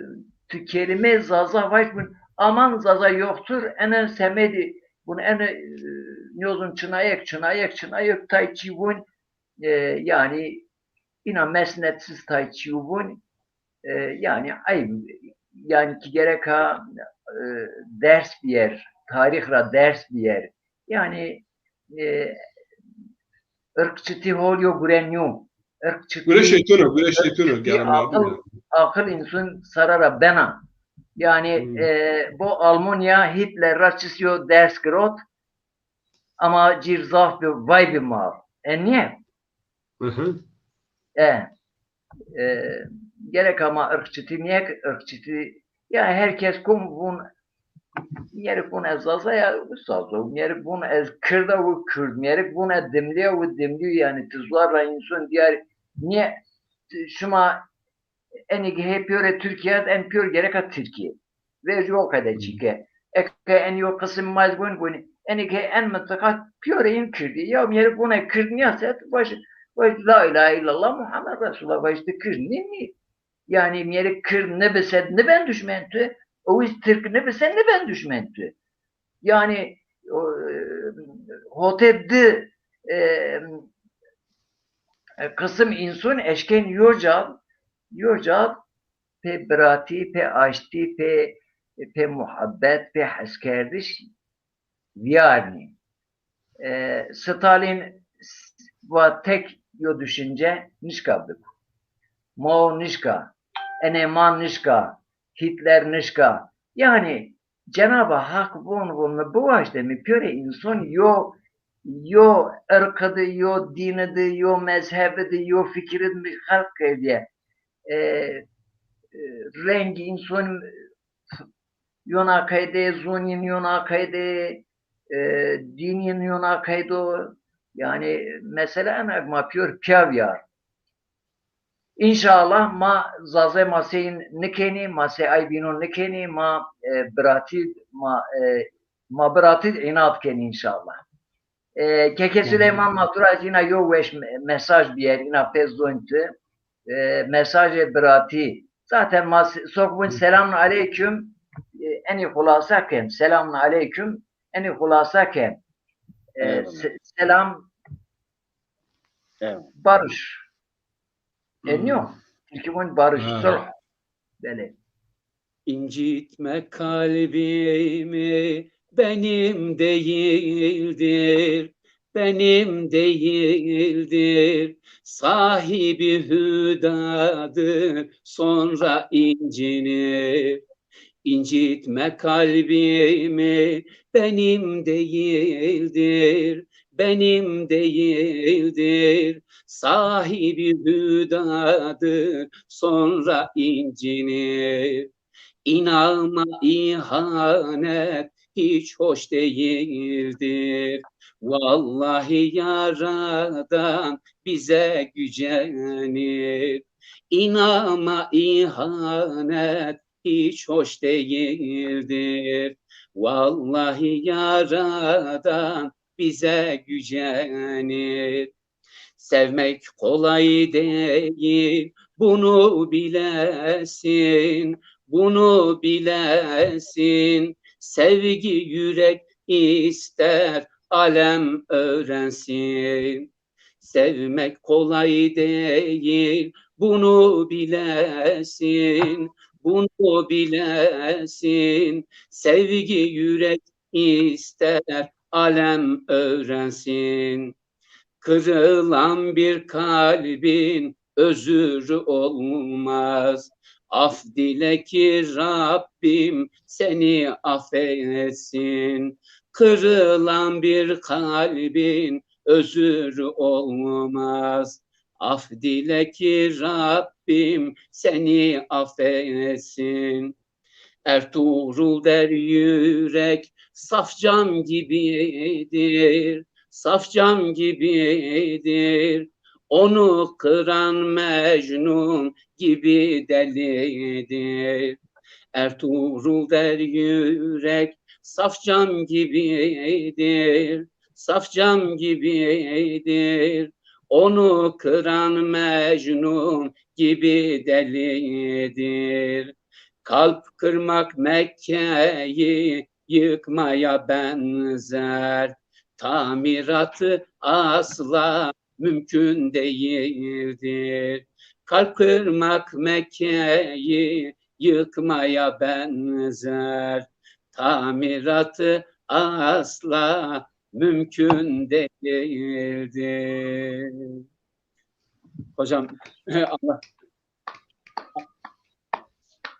tu kelime Zaza vaj bun, aman Zaza yoktur, enen semedi bun, ene, e, niyozun çınayek, çınayek, çınayek, tay çi bun, e, yani, ina mesnetsiz tay çi bun, e, yani ayıp, yani ki gerek ha, e, ders biyer, tarih ra ders biyer. Yani, e, ırkçıti hol yo gure niyo. Irkçıti, gure şeytun o, gure şeytun o, ırkçıti akıl, akıl insun sarara bena. Yani, e, bu Almanya Hitler ra çisiyo ders girot, ama cir zaf bi vay bi mal. E, niye? Hı hı. E, e, gerek ama ırkçıti, niye ki ırkçıti? Ya herkes kum vun, miyerek vun ez Zaza ya, Zaza, miyerek vun ez Kırda, u Kürd, miyerek vun ez Dimliya, u Dimliya, yani ti zuar ra insan diyar, niye şuma Enî ki hê pîyorê Tirkîye, en pîyor gereka Tirkîye. Vercî o qede çîke. Eke en yo qisim ma ez gon gonî. Enî ki en mintiqa pîyorê în Kirdî. Ya mîyerik vona Kird nîyaset, vaj, vaj la îlahe îllallah Muhammed Resulullah, vaj ti Kird nî nî. Yanî mîyerik Kird nibise niben duşmen tu. O iz Tirk nibise niben duşmen tu. Yanî, o, e, hote di, e, e, qisim însun eşkên yo ca, yo ca pê biratî, pê aştî, pê, pê muhabbet, pê heskerdiş vîyarnî. E, Stalin s-, va tek yo düşünce nişka biku. Mao nişka, enê ma nişka, Hitler nişka. Yanî Cenab-ı Hak von, von mi biwaşte, mi pîyorê înson yo, yo irqi di, yo dîni di, yo mezhebi di, yo fikiri di mi xelq kerdîye. E, e, rengî înson yona qeyde, zûnîn yona qeyde, e, dînîn yona qeydo. Yanî mesele ena ma pîyor pîya vîyar. Înşallah ma Zazay ma sey nikenî, ma sey ay bînon nikenî, ma, e, biratî, ma, e, ma biratî înat kenî înşallah. E, Keke Süleyman, ma tu ra ez îna yo weş me-, mesaj bîyer, îna pê zontî. E, mesajê biratî. Zaten ma se-, sok bun selamun aleyküm, e, enî xulasa ken, selamun aleyküm, enî xulasa ken. E, se-, selam, barış. E, nîyo? Tirkî vûn barış, sulh. Belê. İncitme kalbimi, benim değildir, benim değildir. Sahibi hüdadır, sonra incinir. İncitme kalbimi, benim değildir, benim değildir. Sahibi hüdadır, sonra incinir. İnama ihanet hiç hoş değildir. Vallahi Yaradan bize gücenir. İnama ihanet hiç hoş değildir. Vallahi Yaradan bize gücenir. Sevmek kolay değil, bunu bilesin, bunu bilesin. Sevgi yürek ister, alem öğrensin. Sevmek kolay değil, bunu bilesin, bunu bilesin. Sevgi yürek ister, alem öğrensin. Kırılan bir kalbin özürü olmaz. Af dile ki Rabbim seni affetsin. Kırılan bir kalbin özürü olmaz. Af dile ki Rabbim seni affetsin. Ertuğrul der yürek saf cam gibidir, saf cam gibidir. Onu kıran Mecnun gibi delidir. Ertuğrul der yürek saf cam gibidir, saf cam gibidir. Onu kıran Mecnun gibi delidir. Kalp kırmak Mekke'yi yıkmaya benzer. Tamiratı asla mümkün değildir. Kalp kırmak Mekke'yi yıkmaya benzer. Tamiratı asla mümkün değildir. Hocam, Allah,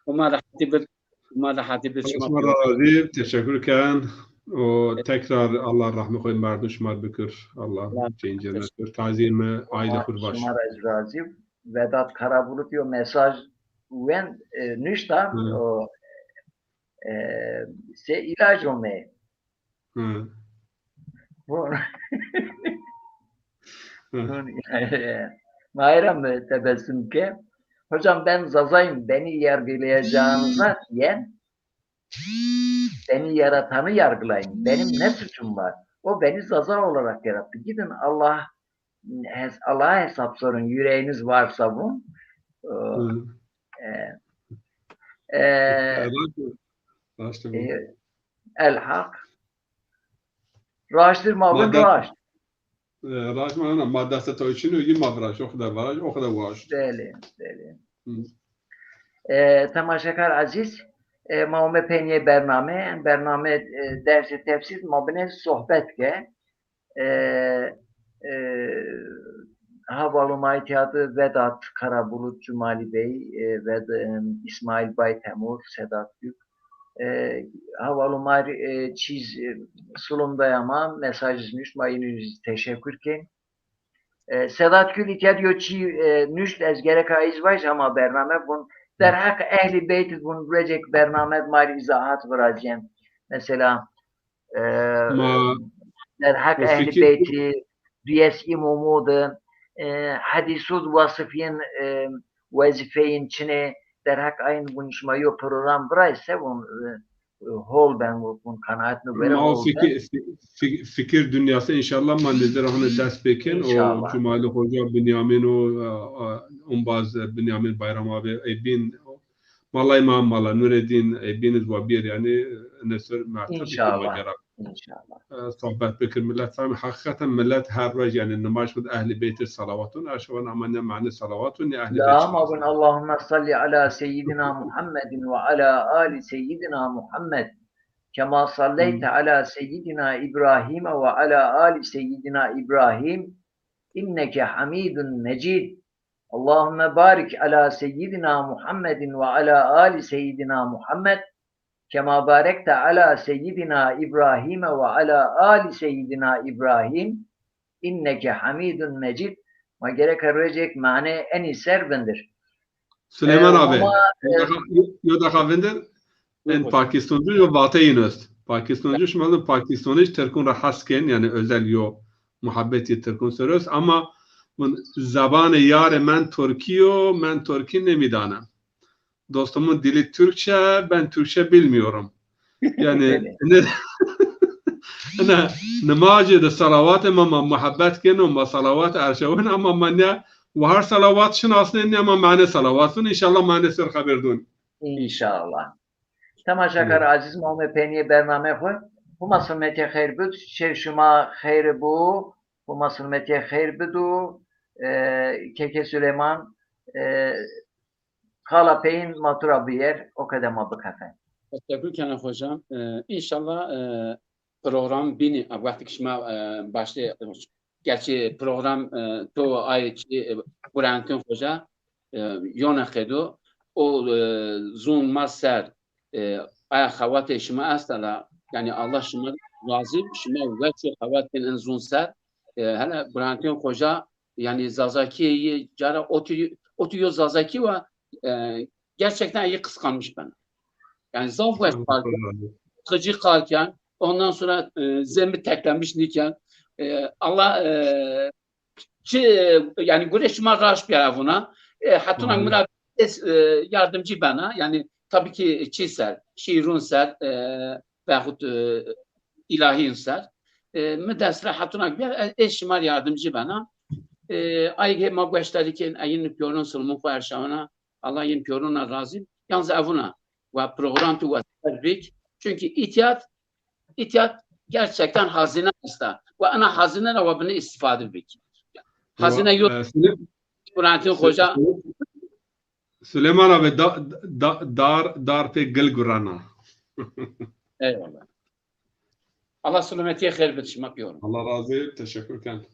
umarım hatibir, umarım hatibir şima. Şima ra razî, teşekkür ken. O tekrar Allah rahmi xo merdim şima bikir. Allah cennet bir. Tazîyê mi, aile xo baş. Şima ra razî. Vedat Karabulut yo mesaj wen, e, nuşta, o, e, se ilac ome. Hı. Bu, Hı. Mahir mı tebessüm ke? Hocam ben Zazayım, beni yargılayacağınıza diyen, beni yaratanı yargılayın. Benim ne suçum var? O beni Zaza olarak yarattı. Gidin Allah, hes- Allah'a hesap sorun. Yüreğiniz varsa bu. Ee, Hı. e, e, Raşt, raşt e, bu. El Hak. Raştır ma vun raşt. E, raşt ma na, ma destê to çin o, yî ma viraşt, o xida viraşt, o xida waşt. Belê, belê. Hı. E, temaşekar ezîz, e, ma ome peynîyê bername, bername, e, dersê tefsîr, ma binê sohbet ke. E, e, Hevalû ma îtya de Vedat Karabulut, Cumalî Bey, e, Ved-, e, Îsmaîl Baytemur, Sedat Gök. E, hevalû ma rê, e, çîz, e, sulum daya ma, mesaj nuşt, ma yînû teşekkür kên. E, Sedat Gök îtya de yo çî, e, nuşt, ez gereka ez vajî hema bername vun. Derheq Ehlî Beyt vun, ruecêk bername ma rê îzahat virazîyen. Mesela, E, derheq Ehlî Beytî, duyes îmomû de, e, hedîsû de wasifîyên, e, wezîfeyên çinê, derheq ayin vun şima yo program viray se vun, e, hol ben vun, kanaet mi vere hol ben. Fikir, fi-, fi-, fikir dünyası inşallah ma nêzî ra hane dest pêkên. O Cumalî Hoca, Binyamin o, e, e, umbaz, e, Binyamin Bayram abi, ey bîn, Malay ma, Mala Nureddin, e, bîn iz wa bîr, yanî, e, nesir mertebî ki ma gera. İnşallah. E, sohbet bikir millet, tam hakikaten millet her roj, yanî, nimaj xud Ehlî Beytî salawatun, erşawan ama ne mane salawatun, ne Ehlî Beyt. Dua ma vun, Allahümme salli ala seyyidina Muhammedin ve ala ali seyyidina Muhammed. Kema salleyte ala seyyidina İbrahim ve ala ali seyyidina İbrahim. İnneke hamidun mecid. Allahümme barik ala seyyidina Muhammedin ve ala ali seyyidina Muhammed. kema barekte ala seyyidina İbrahime ve ala ali seyyidina İbrahim, inneke hamidun mecid. Ma gereka rojêk mane enî ser vindir. Süleyman abi, yo deqa vindir. En Pakistancı yo vate inöst. Pakistancı şima da Pakistanı Türk'ün ra has ken, yani özel yo muhabbeti Türk'ün söröst. Ama bun zabanı yare men Türkiyo, men Türki nemidana. Dostumun dili Türkçe, ben Türkçe bilmiyorum. Yani ne, ne, nimacê de salawatê ma, ma muhabbet keno, ma salawat erşawin ama ma ne, wahar salawat şinasnên ne ma mane salawat zun, inşallah mane ser xeber dun. İnşallah. Temaşakar aziz, ma ome peynîyê bername xwu. Huma silmetê xeyr bid, şê şima xeyr bu, huma silmetê xeyr bidu, e, keke Süleyman, e, Qala peyin ma tu ra biyer, o kede ma bikefe. Teşekkür kena hocam. Ee, inşallah e, program bini, wextê ki şima e, başlê, gerçi program e, to ay çi e, Burhanettin Hoca e, yone qedo, o e, zun ma ser e, aya xewatê şima esta la, yani Allah şima razî, şima weço xewatên en zun ser. E, hele Burhanettin Hoca yani Zazakî yi cara otu, otu yo Zazakî wa e, gerçekten iyi kıskanmış bena. Yani zaf weş qal ken, qicî qal ken, ondan sonra e, zemi teklemiş nîken. E, Allah e, çi, e, yani gure şima raşt biyara vuna. E, hetuna mi ra e, yardımcı bena. Yani tabii ki çi ser, şiirun ser, e, veyahut e, ilahîn ser. E, mi dest ra hetuna biyar, e, ez şima yardımcı bena. E, ay ke ma gueştarî kên, e, yin piyoron silmûn xwu erşawena, Allah yin piyorona razî. Yalnız evuna, wa program tu wa ser bik. Çünkü itiyat, itiyat gerçekten hazine esta. Ve ana hazine ra wa bini istifade bik. Hazine yok. Burhanettin Hoca. Süleyman abi, da, da, dar, dar pê gil gurana. Eyvallah. Allah selametîye xeyr bid şima piyoron. Allah razı, teşekkür ken.